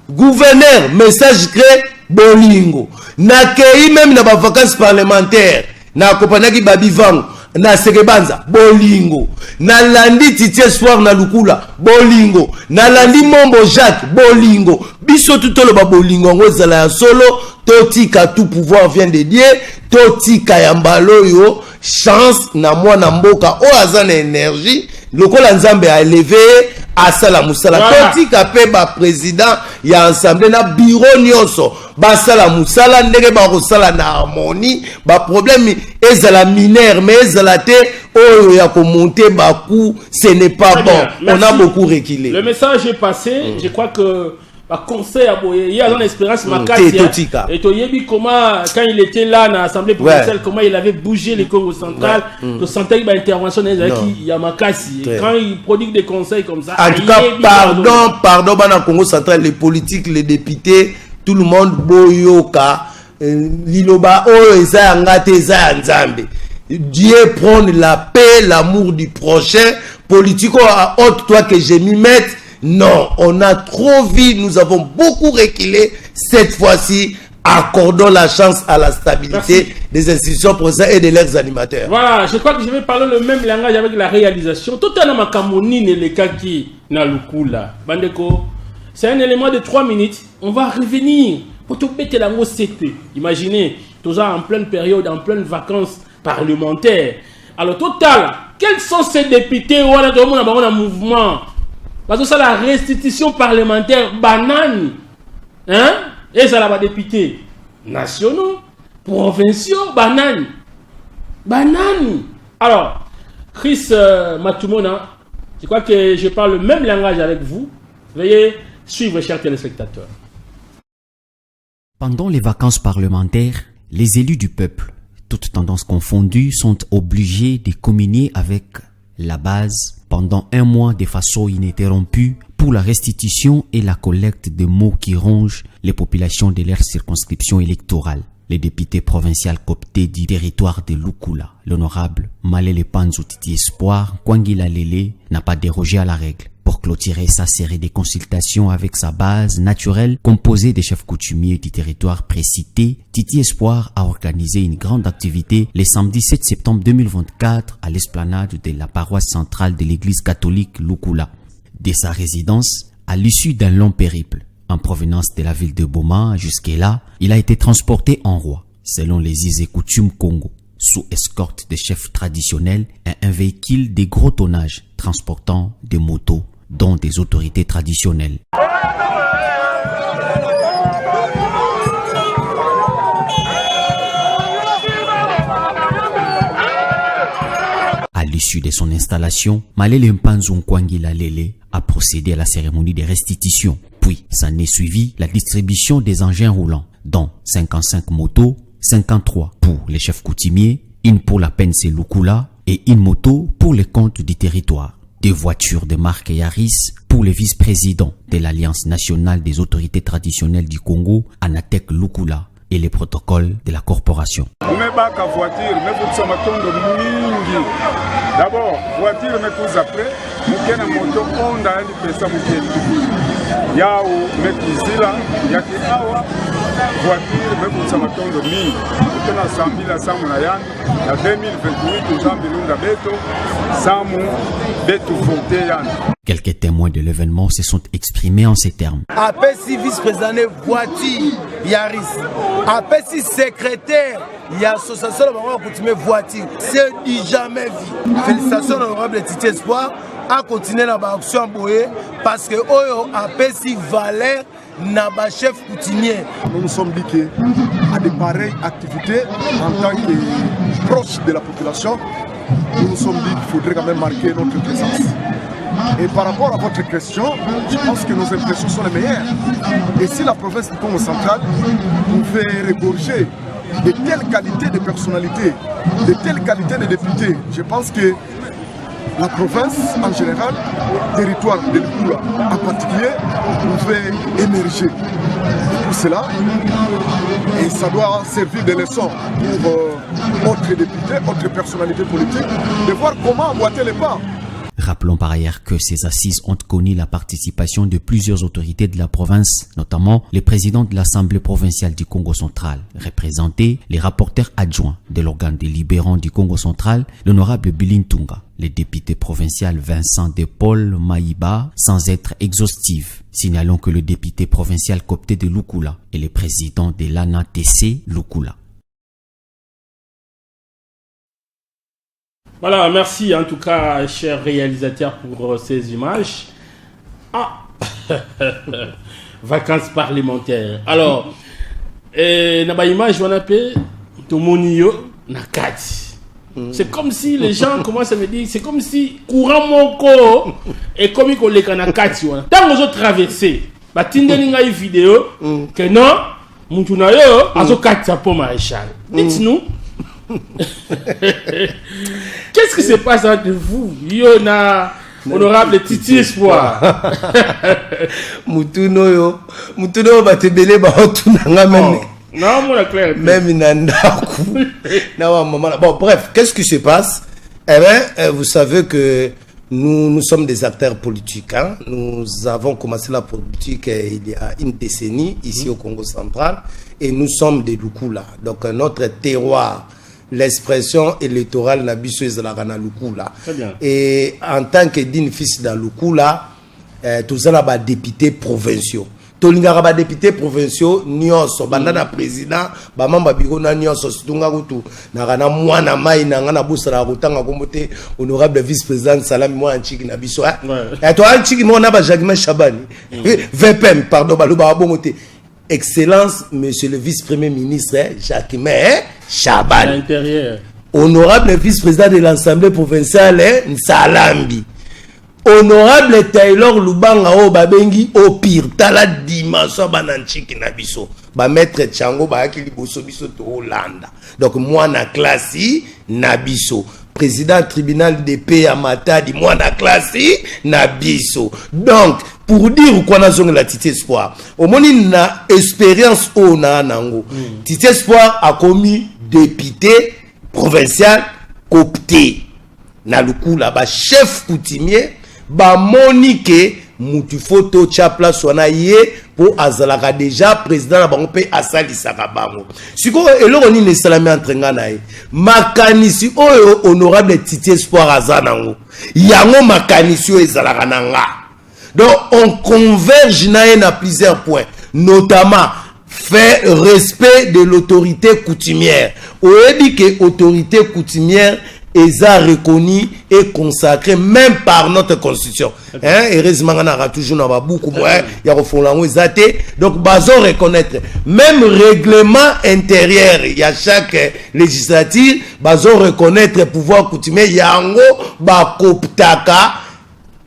E: Gouverneur, message clé bolingo. Nakei même na bavacances parlementaire, na akompagnaki babivango na Sekebanza, bolingo. Nalandi Titi Espoir na Lukula, bolingo. Nalandi Mombo Jacques, bolingo. Biso tu toloba bolingo yango ezala ya solo. Totika, tout pouvoir vient de Dieu. Totika ya mbala oyo chance na mwana mboka oyo aza na énergie lokola Nzambe aélever ye, asala mosala.
D: Voilà.
E: Totika mpe baprésident ya assemblée na bureau nyonso basala mosala ndenge bakosala na harmonie. Baproblème ezala mineur, mais ezala te oyo ya komonter bacoup, ce n'est pas
D: Très
E: bon.
D: bien.
E: On a
D: Merci.
E: beaucoup reculé.
D: Le message est passé. Je crois que ba conseil ya boye ye aza na espérance makasi,
E: Te,
D: hein.
E: totika.
D: Et toyebi comment, quand il était là na assemblée provinciale, comment il avait bougé le Congo Central. Tosentaki baintervention na ye ezalaki ya makasi. Et
E: Très.
D: quand il prodigue des conseils comme ça,
E: En tout cas,
D: ayebi.
E: pardon, pardon, bana Congo Central, les politiques, les députés, tout le monde, boyoka. Liloba oyo eza ya nga te, eza ya Nzambe. Dieu prône la paix, l'amour du prochain. Politique ôte toi que je m'y mette. Non, on a trop vu, nous avons beaucoup reculé. Cette fois-ci, accordons la chance à la stabilité
D: Merci.
E: Des institutions provinciales et de leurs animateurs.
D: Voilà, je crois que je vais parler le même langage avec la réalisation. Totala makambo nini elekaki na Lukula. Bandeko, c'est un élément de 3 minutes. On va revenir pour tobetela yango CT. Imaginez, tous en pleine période, en pleine vacances parlementaires. Alors, total, quels sont ces députés où on a un mouvement? Parce que ça, la restitution parlementaire banane. Hein? Et ça, là, députés nationaux, provinciaux, banane. Banane. Alors, Chris Matumona, je crois que je parle le même langage avec vous. Veuillez suivre, chers téléspectateurs.
F: Pendant les vacances parlementaires, les élus du peuple, toutes tendances confondues, sont obligés de communier avec la base pendant un mois de façon ininterrompue pour la restitution et la collecte de maux qui rongent les populations de leur circonscription électorale. Les députés provinciaux cooptés du territoire de Lukula, l'honorable Malele Panzu Titi Espoir Kwangila Lele, n'a pas dérogé à la règle. Pour clôturer sa série de consultations avec sa base naturelle composée des chefs coutumiers du territoire précité, Titi Espoir a organisé une grande activité le samedi 7 septembre 2024 à l'esplanade de la paroisse centrale de l'église catholique Lukula. De sa résidence, à l'issue d'un long périple, en provenance de la ville de Boma jusqu'à là, il a été transporté en roi, selon les us et coutumes Congo, sous escorte des chefs traditionnels et un véhicule de gros tonnage transportant des motos, dont des autorités traditionnelles. À l'issue de son installation, Malele Mpanzu Nkwangila Lele a procédé à la cérémonie de restitution. Puis, s'en est suivi la distribution des engins roulants, dont 55 motos, 53 pour les chefs coutumiers, une pour la PNC Lukula et une moto pour les comptes du territoire. Des voitures de marque Yaris pour le vice-président de l'Alliance nationale des autorités traditionnelles du Congo, Anatek Lukula, et les protocoles de la corporation.
G: Umebaka voiture mekutisa matondo mingi. D'abord voiture mekuza, après muke na moto onda yandi pesa muke yau mekizila yaki awa voiture mekutisa matondo mingi tona sambila samu na yandi na 2028 nzambi lunda beto samu betu vote yandi.
F: Quelques témoins de l'événement se sont exprimés en ces termes.
H: Apesi vice-président voiture Yaris, apesi secrétaire ya association na bango ya coutumier voiture, c'est du jamais vu. Félicitations honorable Titi Espoir, a continuer na ba action boye parce que oyo apesi valeur na ba chef coutumier.
B: Nous nous sommes dit que à de pareilles activités en tant que proche de la population, nous nous sommes dit qu'il faudrait quand même marquer notre présence. Et par rapport à votre question, je pense que nos impressions sont les meilleures. Et si la province du Congo central pouvait regorger de telles qualités de personnalités, de telles qualités de députés, je pense que la province en général, territoire de Lukula en particulier, pouvait émerger. Et pour cela, et ça doit servir de leçon pour autres députés, autres personnalités politiques, de voir comment emboîter les pas.
F: Rappelons par ailleurs que ces assises ont connu la participation de plusieurs autorités de la province, notamment les présidents de l'Assemblée provinciale du Congo central, représentés les rapporteurs adjoints de l'organe délibérant du Congo central, l'honorable Bilin Tunga, les députés provincial Vincent de Paul Maïba, sans être exhaustif. Signalons que le député provincial coopté de Lukula est le président de l'ANATC Lukula.
D: Voilà, merci en tout cas, cher réalisateur, pour ces images. Ah, vacances parlementaires. Alors, na ba image wana pe tomoni yo na kati. C'est comme si les gens commencent à me dire, c'est comme si courant moko ekomi koleka na kati wana. Tango ozo traverser, batindeli ngai vidéo que non, mutu na yo azokatisa po maréchal. Dites-nous, qu'est-ce qui se passe entre vous, yo na honorable Titi Espoir?
E: Mutuna oyo, mutuna oyo bato ebele baotuna nga même.
D: Naomona clair te.
E: Même na ndako na ba maman na- bon, bref, qu'est-ce qui se passe? Eh ben, vous savez que nous, nous sommes des acteurs politiques, hein? Nous avons commencé la politique il y a une décennie ici au Congo central et nous sommes des Lukula. Donc notre terroir, l'expression électorale na biso ezalaka na Lukula.
D: Très bien.
E: Et en tant que digne fils de Lukula, toza na badéputés provinciaux. Tolingaka badéputés provinciaux nyonso, banda na président, bamembre ya bureau na nyonso. Surtout nga kutu naka na mwana mai na nga, nabosanaka kotanga kombo te, honorable vice président Salami, mwana ntiki na biso, eh? Eh, toa ntiki moko na bajacquemain Shabani, VPM, pardon, balobaka bongo te. Excellence monsieur le vice premier ministre, eh, Jacquemain, eh, Shabani.
D: L'intérieur.
E: Honorable vice-président de l'Assemblée provinciale, eh, Nsalambi, honorable Taylor Lubanga oyo babengi Opire. Tala dimension bana ntiki na biso, bamaître Tiango bayaki liboso, biso toolanda. Donc mwana klasi na biso, président tribunal de paix ya Matadi, mwana klasi na biso. Donc pour dire quoi, nazongela Titi Espoir. Omoni na expérience oyo naa nango, Titi Espoir akomi député provincial coopté na Lukula. Bachef coutumier bamoni ke mutu fo totya place wana ye, mpo azalaka déjà président na bango mpe asalisaka bango. Sikoyo eloko nini esalami entre nga na ye? Makanisi oyo honorable Titi Espoir aza nango, yango makanisi oyo ezalaka na nga. Donc on converge na ye na plusieurs points, notamment fait respect de l'autorité coutumière. Oyebi ke autorité coutumière eza reconnu et consacré même par notre constitution, hein? Heureusement nga naka toujours na babuku moya ya kofongola yango eza te. Donc bazo reconnaître même règlement intérieur ya chaque législature, bazo reconnaître pouvoir coutumier. Yango bacooptaka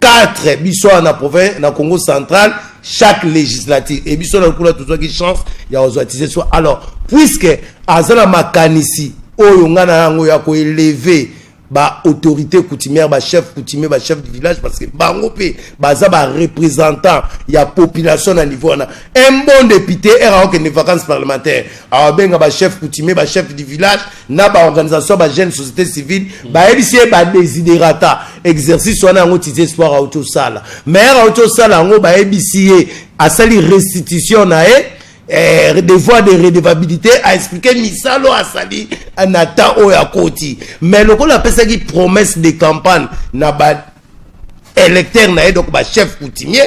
E: 4 biso wana na province, na Congo central, chaque législature. Et biso na Lukula tozwaki chance ya kozwa tise so. Alors puisque aza na makanisi oyo nga na yango ya koélever baautorité coutumière, bachef coutumier, bachef du village, parce que bango mpe baza bareprésentant ya population na niveau wana. Un bon député ere akokende vacances parlementaire, awabenga bachef coutumier, bachef du village na baorganisation bajeune société civile, bayebisi ye badesiderata. Exercice wana yango Titi Espoir auti osala. Mais auti osala yango, bayebisi ye, asali restitution na ye, devoir de redevabilité, aexpliquer misalo asali na temps oyo akoti. Mais lokola apesaki promesse de campagne na baélecteur na ye, donc bachef coutumier,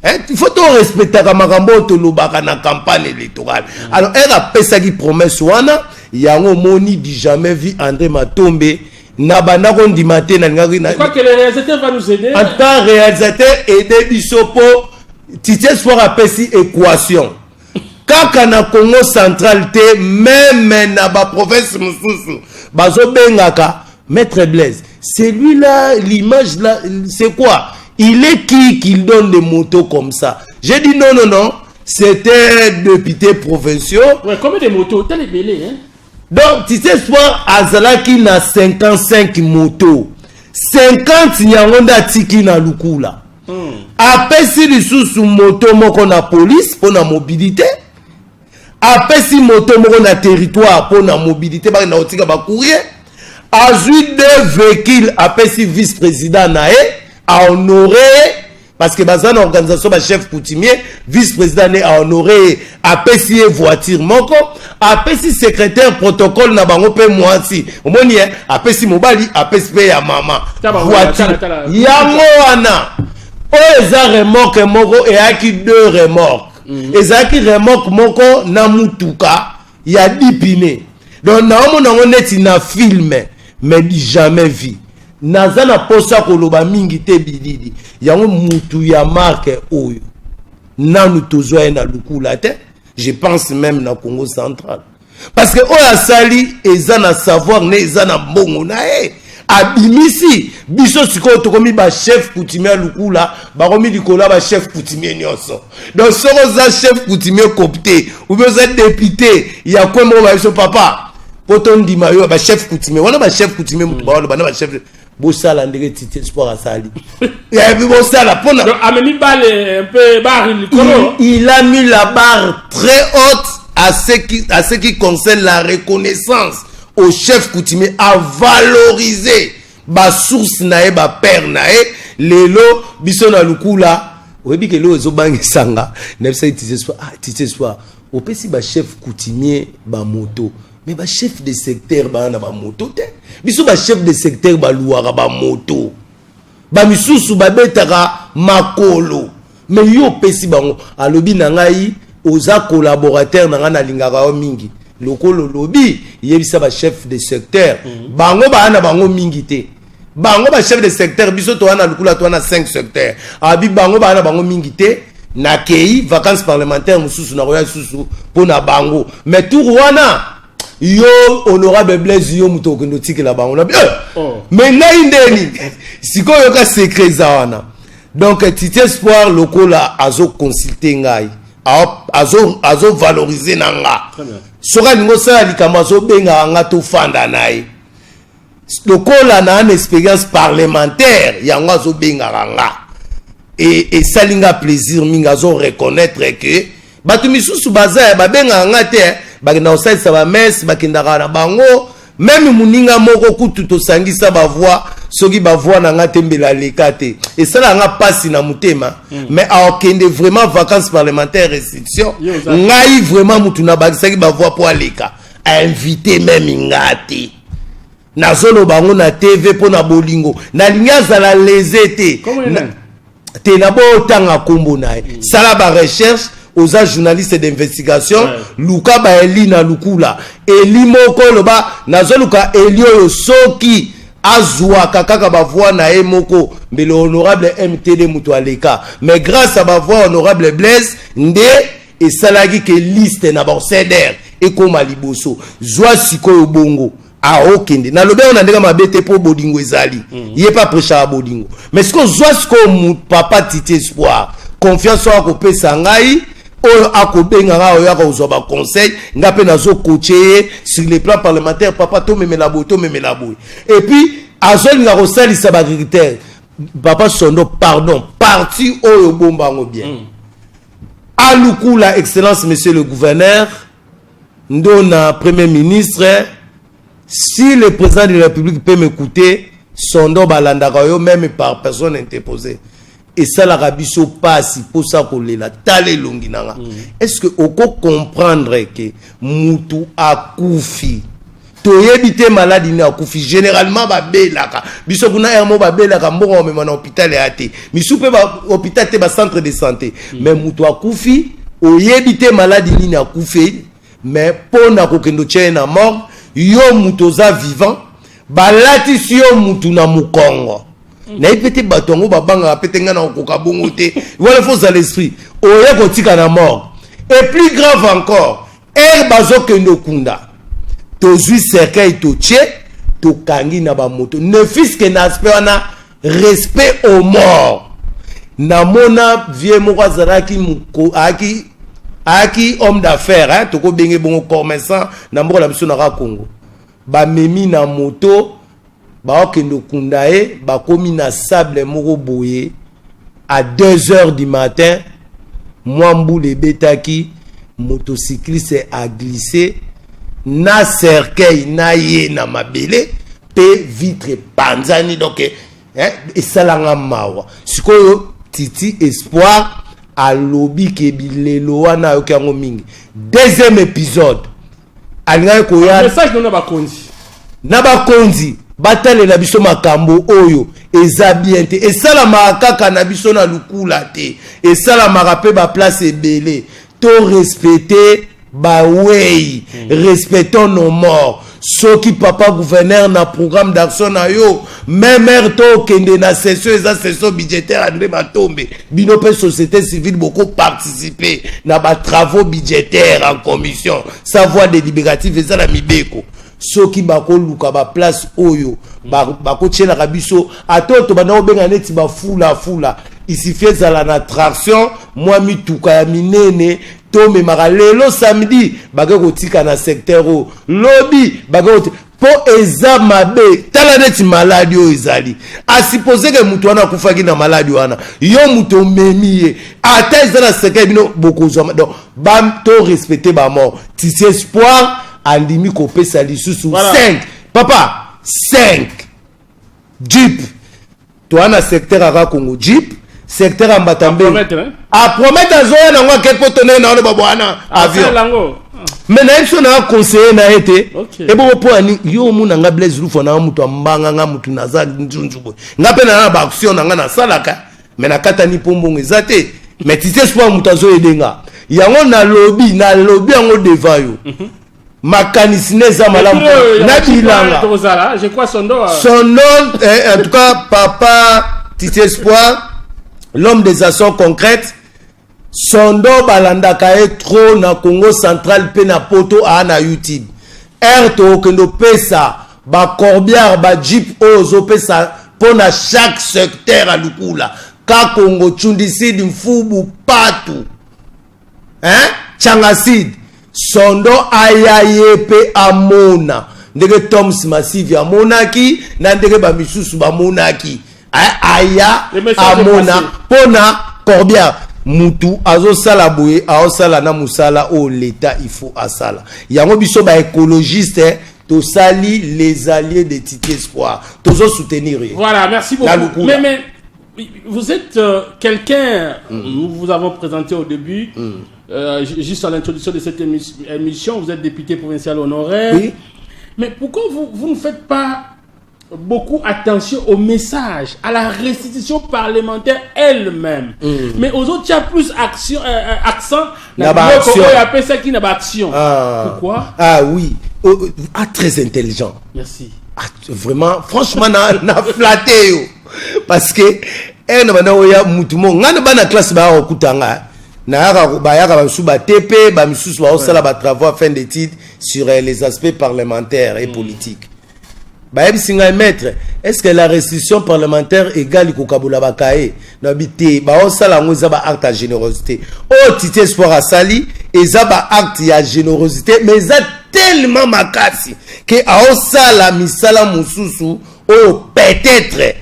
E: hein, il faut torespectaka makambo oyo tolobaka na campagne électorale. Alors ere apesaki promesse wana, yango omoni du jamais vu. André Matombe na banda kondima te, nalingaki
D: Je crois que le réalisateur va nous aider.
E: En tant réalisateur, aide biso mpo Titi Espoir apesi équation kaka na Congo central te, même na baprovince mosusu bazobengaka maître Blaise. Celui-là, l'image là, c'est quoi? Il est qui qu'il donne des motos comme ça? J'ai dit non, non, non, c'était député provinciaux.
D: Ouais, combien de motos? Tel est belé, hein?
E: Donc Titi Espoir azalaki na 55 moto, 50 yango nde atiki na Lukula. Apesi lisusu moto moko na police mpo na mobilité, apesi moto moko na territoire mpo na mobilité, bakenda kotika bacourrier. Azwi deux véhicules, apesi vice président na ye, ahonorer ye, parce que baza na organisation bachef coutumier. Vice président ne ahonorer ye, apesi ye voiture moko, apesi secrétaire protocole na bango mpe mwasi. Omoni ye, apesi mobali, apesi mpe ya mama voiture. Yango wana oyo eza remorque moko, eyaki deux remorque. Ezalaki remorque moko na mutuka ya 10 pneus. Donc naomona yango neti na film, mais jamais vu. Naza na posa koloba mingi te. Bilili yango, mutu ya marque oyo nanu tozwa ye na Lukula te, je pense même na Congo central, parce que oyo asali eza na savoir ne, eza na mbongo na ye abimisi. Biso sikoyo tokomi bachef coutumier ya Lukula, bakomi likolo ya bachef coutumier nyonso. Donc soki oza chef coutumier coopté ou bien oza député ya kwe moko, babiso papa mpo tondima yo. Bachef coutumier wana, bachef coutumier motu bawaloba na bachef, bosala ndenge Titi Espoir asali, epi bosala mpona
D: amemi bale un peu barre likolo.
E: Il a mis la barre très haute. à ce qui concerne la reconnaissance au chef coutumier, à valoriser basource na ye, bapère na ye. Lelo biso na Lukula, oyebi ke eloko ezobangisanga, nayebisaki Titi Espoir: ah, Titi Espoir, opesi bachef coutumier bamoto, mais bachef de secteur baa na bamoto te. Biso bachef de secteur baluwaka bamoto, bamisusu babetaka makolo, mais yo opesi bango. Alobi na ngai: oza collaborateur na ngai, nalingaka yo mingi. Lokola olobi, yebisa bachef de secteur. Bango baa na bango mingi te, bango bachef de secteur. Biso toza na Lukula, toza na 5 secteur. Abi bango baa na bango mingi te. Nakei vacances parlementaire mosusu, nakoya lisusu mpo na bango, mais tour wana, yo honorable Blaise, yo moto okende otikela bango. Na eh,
D: Oh.
E: Mais ngai ndeni sikoyo, yoka secret eza wana. Donc Titi Espoir, lokola azoconsulte ngai, azovalorize na nga,
D: Très bien.
E: soki alingi osala likambo, azobengaka nga, tofanda na ye. Lokola na ana expérience parlementaire, yango azobengaka nga. Esali nga plaisir mingi, azoreconnaître ke bato misusu baza ya babengaka nga te, bakendaka kosalisa bamesse, bakendaka na bango. Même moninga moko kutu tosangisa bavoix, soki bavoix na nga te, mbela aleka te. Esalaka nga mpasi na motema. Mais akende vraiment vacances parlementaire, restriction.
D: Yo oza-
E: Ngai vraiment mutu nabakisaki bavoix mpo aleka, ainvite même nga te. Nazoloba yango na TV mpo na bolingo, nalingi azala lésé te.
D: Kombo ye nani?
E: Te, na bootanga nkombo na ye. Sala barecherche, oza journaliste d'investigation. Luka baeli na Lukula, eli moko oloba nazoluka eli oyo, soki azwaka kaka bavoix na ye moko, mbele honorable MTD moto aleka. Mais grâce à bavoix honorable Blaise nde esalaki ke liste na bacdr ekóma liboso. Zwa sikoyo bongo, aokende, nalobi yango na ndenge mabe te, mpo bolingo ezali. Ye mpe aprêchaka bolingo. Mais sikoyo, zwa sikoyo papa Titi Espoir, confiance oyo akopesa ngai, oyo akobenga ngai, oyo akozwa baconseil, nga mpe nazocoacher ye sur le plan parlementaire: papa, tomemela boye, tomemela boye. Et puis azolinga kosalisa baagriculteur. Papa Sondo, pardon, parti oyo obomba yango bien. Alukula, excellence monsieur le gouverneur, ndona premier ministre, si le président de la République peut m'écouter, Sondo, balandaka yo même par personne interposée. Esalaka biso pasi, mposa kolela. Tala elongi na nga. Est ce que okocomprendre ke mutu akufi, toyebi te maladi nini akufi? Généralement babelaka biso kuna ere mo babelaka, mbongo bamema na hôpital ya te, misu mpe hôpital te, bacentre de santé. Mais mutu akufi, oyebi te maladi nini akufi, mais mpo na kokende otia ye na morgue, yo mutu oza vivant, balatisi yo mutu na mokongo. Nayebi mpe te, bato yango babangaka mpe te. Ngai na kokoka bongo te. Wana fo ozala esprit oye kotika na morgue. Et plus grave encore, ere bazokende okunda, tozwi cercueil, totie, tokangi na bamoto, ne fût-ce que na aspect wana, respect au mort. Namona vieux moko azalaki ayaki homme d'affaires, hein, tokobenge bongo, commerçant na mboka na biso na kaka Congo. Bamemi na moto, baokende okunda ye, bakomi na sable moko boye à 2 heures du matin, mwa mbula ebetaki, motocycliste aglissé na cercueil na ye na mabele, mpe vitre epanzani. Donc eh, esalanga mawa. Sikoyo Titi Espoir alobi ke bilelo wana ayoki yango mingi. Deuxième épisode, alingaki koya.
D: Message nona bakonzi.
E: Na bakonzi, batalela biso makambo oyo eza bien te. Esalamaka kaka na biso na Lukula te, esalamaka mpe baplace ebele. To respecte bawei, respectons nos morts. Soki papa gouverneur, na programme d'action na yo, même heure to okende na session, eza session budgétaire André Matombe, bino mpe société civile bokoparticipe na batravaux budgétaires en commission, sa voix délibérative eza na mibeko. Soki bakoluka baplace oyo bakotielaka biso, ata oyo tobanda kobenga neti bafulafula, isifi ezala na traction, mwa mituka ya minene tomemaka. Lelo samedi bake kotika na secteur oyo, lobi bake. Mpo eza mabe. Tala neti maladi oyo ezali, asupposer ke moto wana akufaki na maladi wana, yo moto omemi ye, ata eza na cercueil, bino bokozwa. Donc to respecte bamort. Titi Espoir andimi kopesa lisusu 5, papa, 5 jeep. Toa na secteur aka Congo jeep, secteur ya Mbatambe. Apromettre, azoya nango, ake po tonene na wana babwana avion. Mais nayebi so naa conseiller na ye te. Ebongo mpo ani yo omona nga Blaise Lufa na moto ambanga nga, motu naza nzunzu boye, nga mpe na na baaction na nga nasalaka, mais nakatani mpo mbongo eza te. Mais Titi Espoir moto azoyede nga yango, nalobi yango devant yo. Makanisi ne eza malamu na bilanga.
D: Son
E: nom, en tout cas papa Titi Espoir, l'homme des actions concrètes. Sondo balandaka ye trop na Congo Central mpe na Poto, aa na YouTube r. Tokokende opesa bacorbillard, bajeep oyo ozopesa mpo na chaque secteur ya Lukula, Kakongo, Tshundisid, Mfubu, Patu, hein? Tchangasid. Sondo aya ye mpe amona ndenge Toms Masivi amonaki na ndenge bamisusu bamonaki. Aya amona mpo na corbillard. Mutu azosala boye, aosala na mosala oyo l'État il faut asala yango. Biso baécologiste tosali les alliés de Titi Espoir, tozosoutenir ye.
D: Voilà, merci beaucoup. Mais vous êtes quelqu'un, nous vous avons présenté au début, juste à l'introduction de cette émission, vous êtes député provincial honoraire.
E: Oui.
D: Mais pourquoi vous, vous ne faites pas beaucoup attention au message, à la restitution parlementaire elle-même? Mais aux autres, il y a plus action, accent
E: na ba action.
D: Appelle ça qui n'a pas action.
E: Ah.
D: Pourquoi?
E: Ah oui. Oh, ah, très intelligent.
D: Merci.
E: Ah, vraiment, franchement, na flatté yo. Parce que, na banda oya mutu mo nga na bana classe ba okutanga nayaka, bayaka bamisusu batepe, bamisusu baosala batravaux à fin d'études sur les aspects parlementaires et politiques. Bayebisi ngai: «Maître, est ce que la restitution parlementaire égale kokabola bakaye?» Nayebi te. Baosala yango, eza baacte ya générosité. Oyo Titi Espoir asali eza baacte ya générosité, mais eza tellement makasi ke aosala misala mosusu oyo peut-être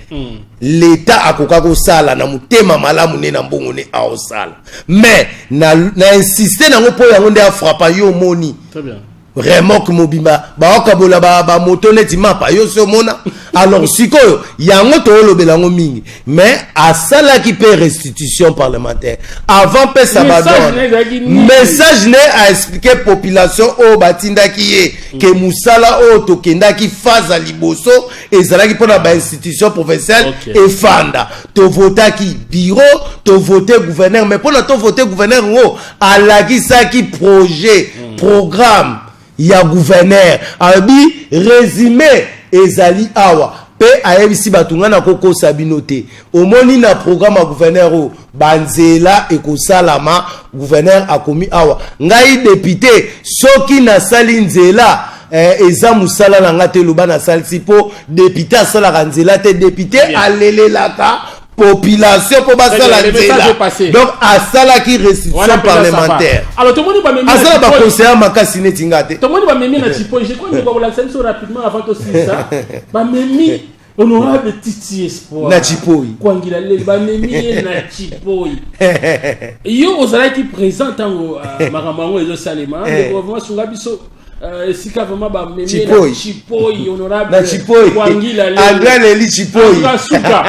E: l'État akoka kosala na motema malamu nde na mbongo nde aosala. Mais na insiste nango mpo yango nde afrappa yo, omoni.
D: Très bien.
E: Remorque mobimba baokabola bamoto neti mapa, yo si omona. Alors sikoyo yango toolobela yango mingi, mais asalaki mpe restitution parlementaire avant pesa
D: Message na ezalaki nini?
E: Message ne aexpliquer population oyo batindaki ye ke mosala oyo tokendaki, phase ya liboso ezalaki mpona bainstitution provinciale. Efanda, tovotaki bureau, tovote gouverneur, mais mpona tovote gouverneur ngo, alakisaki projet, programme ya gouverneur. Alobi résumé ezali awa, mpe ayebisi bato: «Ngai nakokosa bino te. Omoni na programme ya gouverneur oyo, banzela ekosalama. Gouverneur akomi awa, ngai député soki nasali nzela, eza mosala na nga te. Loba nasalisi, mpo député asalaka nzela te. Député alelelaka population mpo basala nzela.» Donc asalaki restitution parlementaire.
D: Alors tomoni bamemi
E: asala baconseiller makasi neti nga te.
D: Tomoni bamemi na Chipoi. Je crois ndeko akolakisa biso rapidement avant tosilisa. Bamemi honorable Titi Espoir
E: na Chipoi.
D: Kwangila Leli, bamemi ye na Chipoi. Yo ozalaki présent ntango makambo yango ezosalema. Ndeko vraiment sunga biso esika vraiment bamemi ye na Chipoi, honorable
E: na Chipoi.
D: Kwangila.
E: André Leli Chipoi.
D: Suka,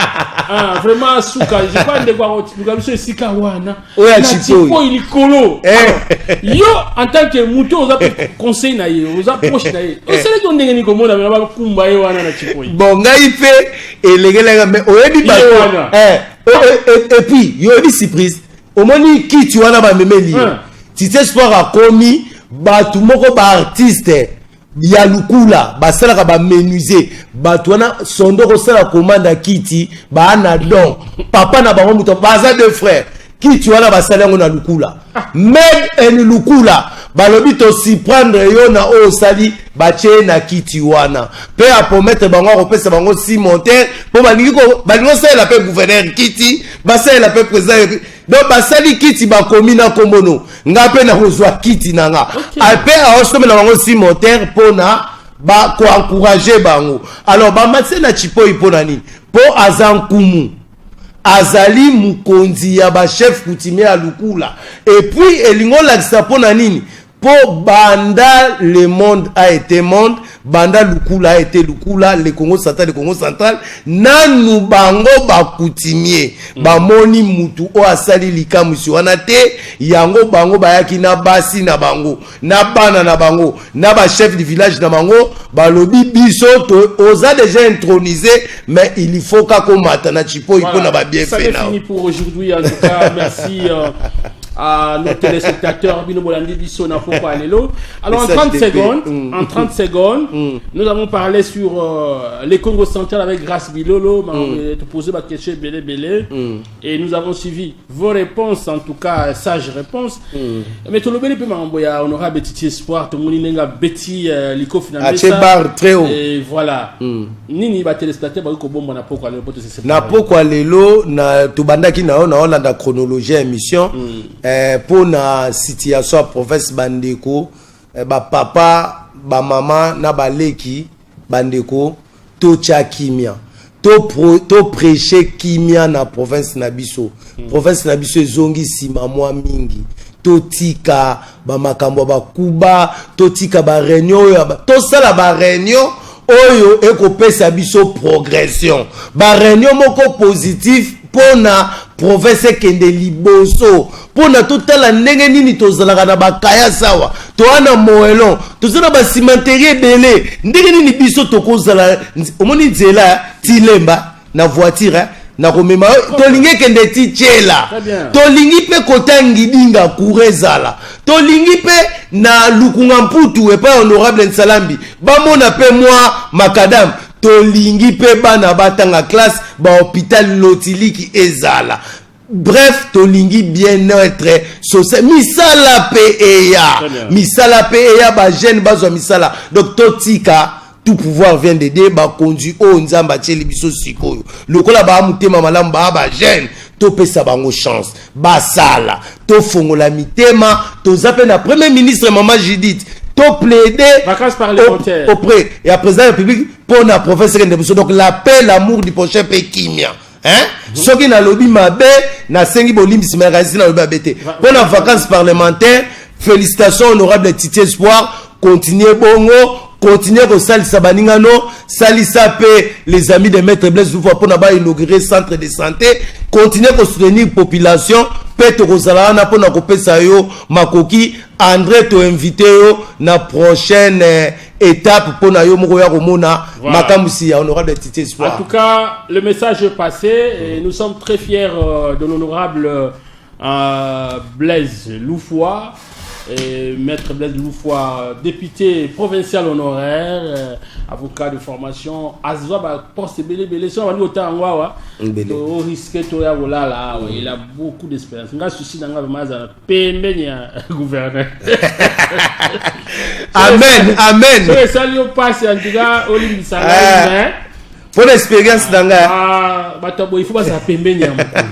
D: ah, vraiment suka. Je crois ndeko akoluka biso esika wana.
E: Oyo ya
D: na
E: Chipoi.
D: Chipoi likolo. Yo en tant que moto oza conseil na ye, oza proche na ye, osalaki yo ndenge nini komona bena bakumba ye wana na Chipoi?
E: Bon, ngai mpe elekelaka, mais oyebi bato
D: wana.
E: Et puis yo oyebi surprise, omoni kiti wana bamemeli ye. Titi Espoir akomi bato moko, baartiste ya Lukula basalaka bamenuisier, bato wana sondo kosala commande ya kiti, baa na don papa na bango moto baza deux frères. Kiti wana basali yango na Lukula, made in Lukula. Balobi tosurprendre yo na oyo osali, batie na kiti wana mpe apromettre bango akopesa bango six montere mpo balingi kosalela mpe gouverneur kiti, basalela mpe président. Donc basali kiti, bakomi na nkombono. Nga mpe nakozwa kiti na nga mpe aosomela bango six montere mpona Bakoencourage bango. Alors bamatise na Chipoi mpo na nini? Mpo aza nkumu, azali mokonzi ya bachef coutumier ya Lukula. Et puis elingi olakisa mpo na nini? Mpo banda le monde a été monde, banda Lukula a été Lukula, le Congo central, le Congo central, nanu bango bacoutumier bamoni mutu oyo asali likamwisi wana te. Yango bango bayaki na basi na bango, na bana na bango, na bachef du village na bango. Balobi biso oza déjà intronisé, mais il faut kaka omata na Chipoi mpo na babienfait.
D: Ça fini pour aujourd'hui. En tout cas, merci à nos téléspectateurs, bino bolandi biso na pokwa lelo. Alors en 30 secondes, en 30 secondes, nous avons parlé sur les Congo central avec Grâce Bilolo, te poser ma question belé belé, et nous avons suivi vos réponses, en tout cas sages réponses. Mais tolobeli pe mambo ya honorable Titi Espoir, tomoni ndenge abeti likofi na
E: mesa. Bar très haut.
D: Et voilà. Nini ba téléspectateurs ba ko bomba na pokwa lelo poto?
E: Na pokwa lelo na tobandaki na yo na olanda chronologie ya émission mpo na situation ya province. Bandeko, bapapa, bamama na baleki, bandeko, totya kimia, toprêche kimia na province na biso. Province na biso ezongi nsima mwa mingi. Totika bamakambo ya bakuba, totika baréunion oyo, tosala baréunion oyo ekopesa biso progression, baréunion moko positif mpona province ekende liboso, mpona totala ndenge nini tozalaka na bakaya sawa. Toa na Moelon, toza na bacimenterie ebele. Ndenge nini biso tokozala? Omoni nzela tilemba na voiture na komema, tolingi ekende ti tiela, tolingi mpe kota Ngidinga courant ezala, tolingi mpe na Lukunga Mputu epai honorable Nsalambi bamona mpe mwa macadam, tolingi mpe bana batanga classe, bahôpital Lotiliki ezala. Bref, tolingi bien-être social, misala mpe eya, misala mpe eya, bajeune bazwa misala. Donc totika, tout pouvoir vient de Dieu. Bakonzi oyo Nzambe atieli biso sikoyo, lokola baa motema malamu, baa bajeune, topesa bango chance basala, tofongola mitema. Toza mpe na premier ministre mama Judith, toplaide auprès ya président de la République mpo na province ekende biso. Donc la paix, l'amour du prochain mpe kimia, hein? Soki nalobi mabe, nasengi bolimbisi, mais nalobi mabe te. Mpo na vacances parlementaire, félicitations honorable Titi Espoir, continue bongo, continue kosalisa baninga no, salisa mpe les amis de maître Blaise Lufa mpona bainaugurer centre de santé. Continue kosoutenir population mpe tokozala wana mpona kopesa yo makoki. André, toinvite yo na prochaine étape mpona yo moko ya komona makamwisi ya honorable Titi Espoir.
D: En tout cas, le message est passé et nous sommes très fiers de l'honorable Blaise Loufoy, et maître Blaise Loufoy, député provincial honoraire, avocat de formation, azwa ba poste ebele ebele. So bandi otanga yango awa, torisque toya kolala awa. Il a beaucoup d'expérience. Nga souci na nga vraiment, azala pembeni ya gouverneur.
E: Amen, amen.
D: So esali yo mpasi, en tout cas olimbisa ngai, mais
E: mpo na expérience na ngai.
D: Ah, bato ya boye, il faut bazala pembeni ya mokonzi.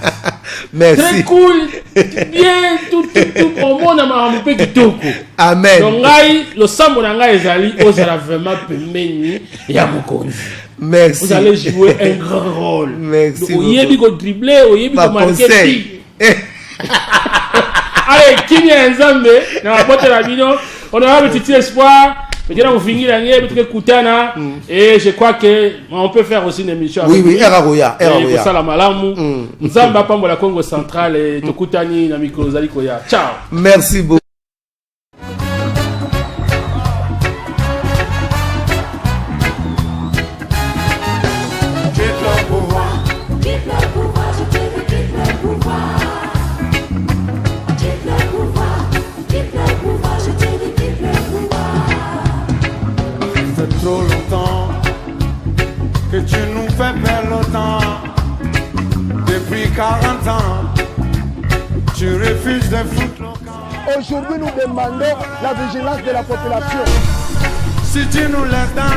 E: Merci.
D: Très cool, bien, tout tout tout, omona makambo mpe kitoko.
E: Amen.
D: Donc ngai, losambo na ngai ezali ozala vraiment pembeni ya mokonzi.
E: Merci.
D: Vous allez jouer un grand rôle.
E: Merci.
D: Oyebi kodribble, oyebi komarke.
E: Conseil.
D: Allez, kimia ya Nzambe na mabota na bino. Honorable Titi Espoir, peut-être kofingira nge peut kutana, et je crois que on peut faire aussi une émission.
E: Oui, era koya, era koya.
D: Kosala malamu. Nzambe apambola Congo central et tokutani na mikolo ozali koya. Ciao.
E: Merci beaucoup.
A: Quitte le pouvoir.
C: Quitte le pouvoir, je te dis, quitte le pouvoir. Quitte le pouvoir, quitte le pouvoir, je te dis, quitte le pouvoir.
A: Ça fait trop longtemps que tu nous fais perdre le temps. Depuis 40 ans, tu refuses de foutre le camp.
B: Aujourd'hui, nous demandons la vigilance de la population.
A: Si tu nous laisses dans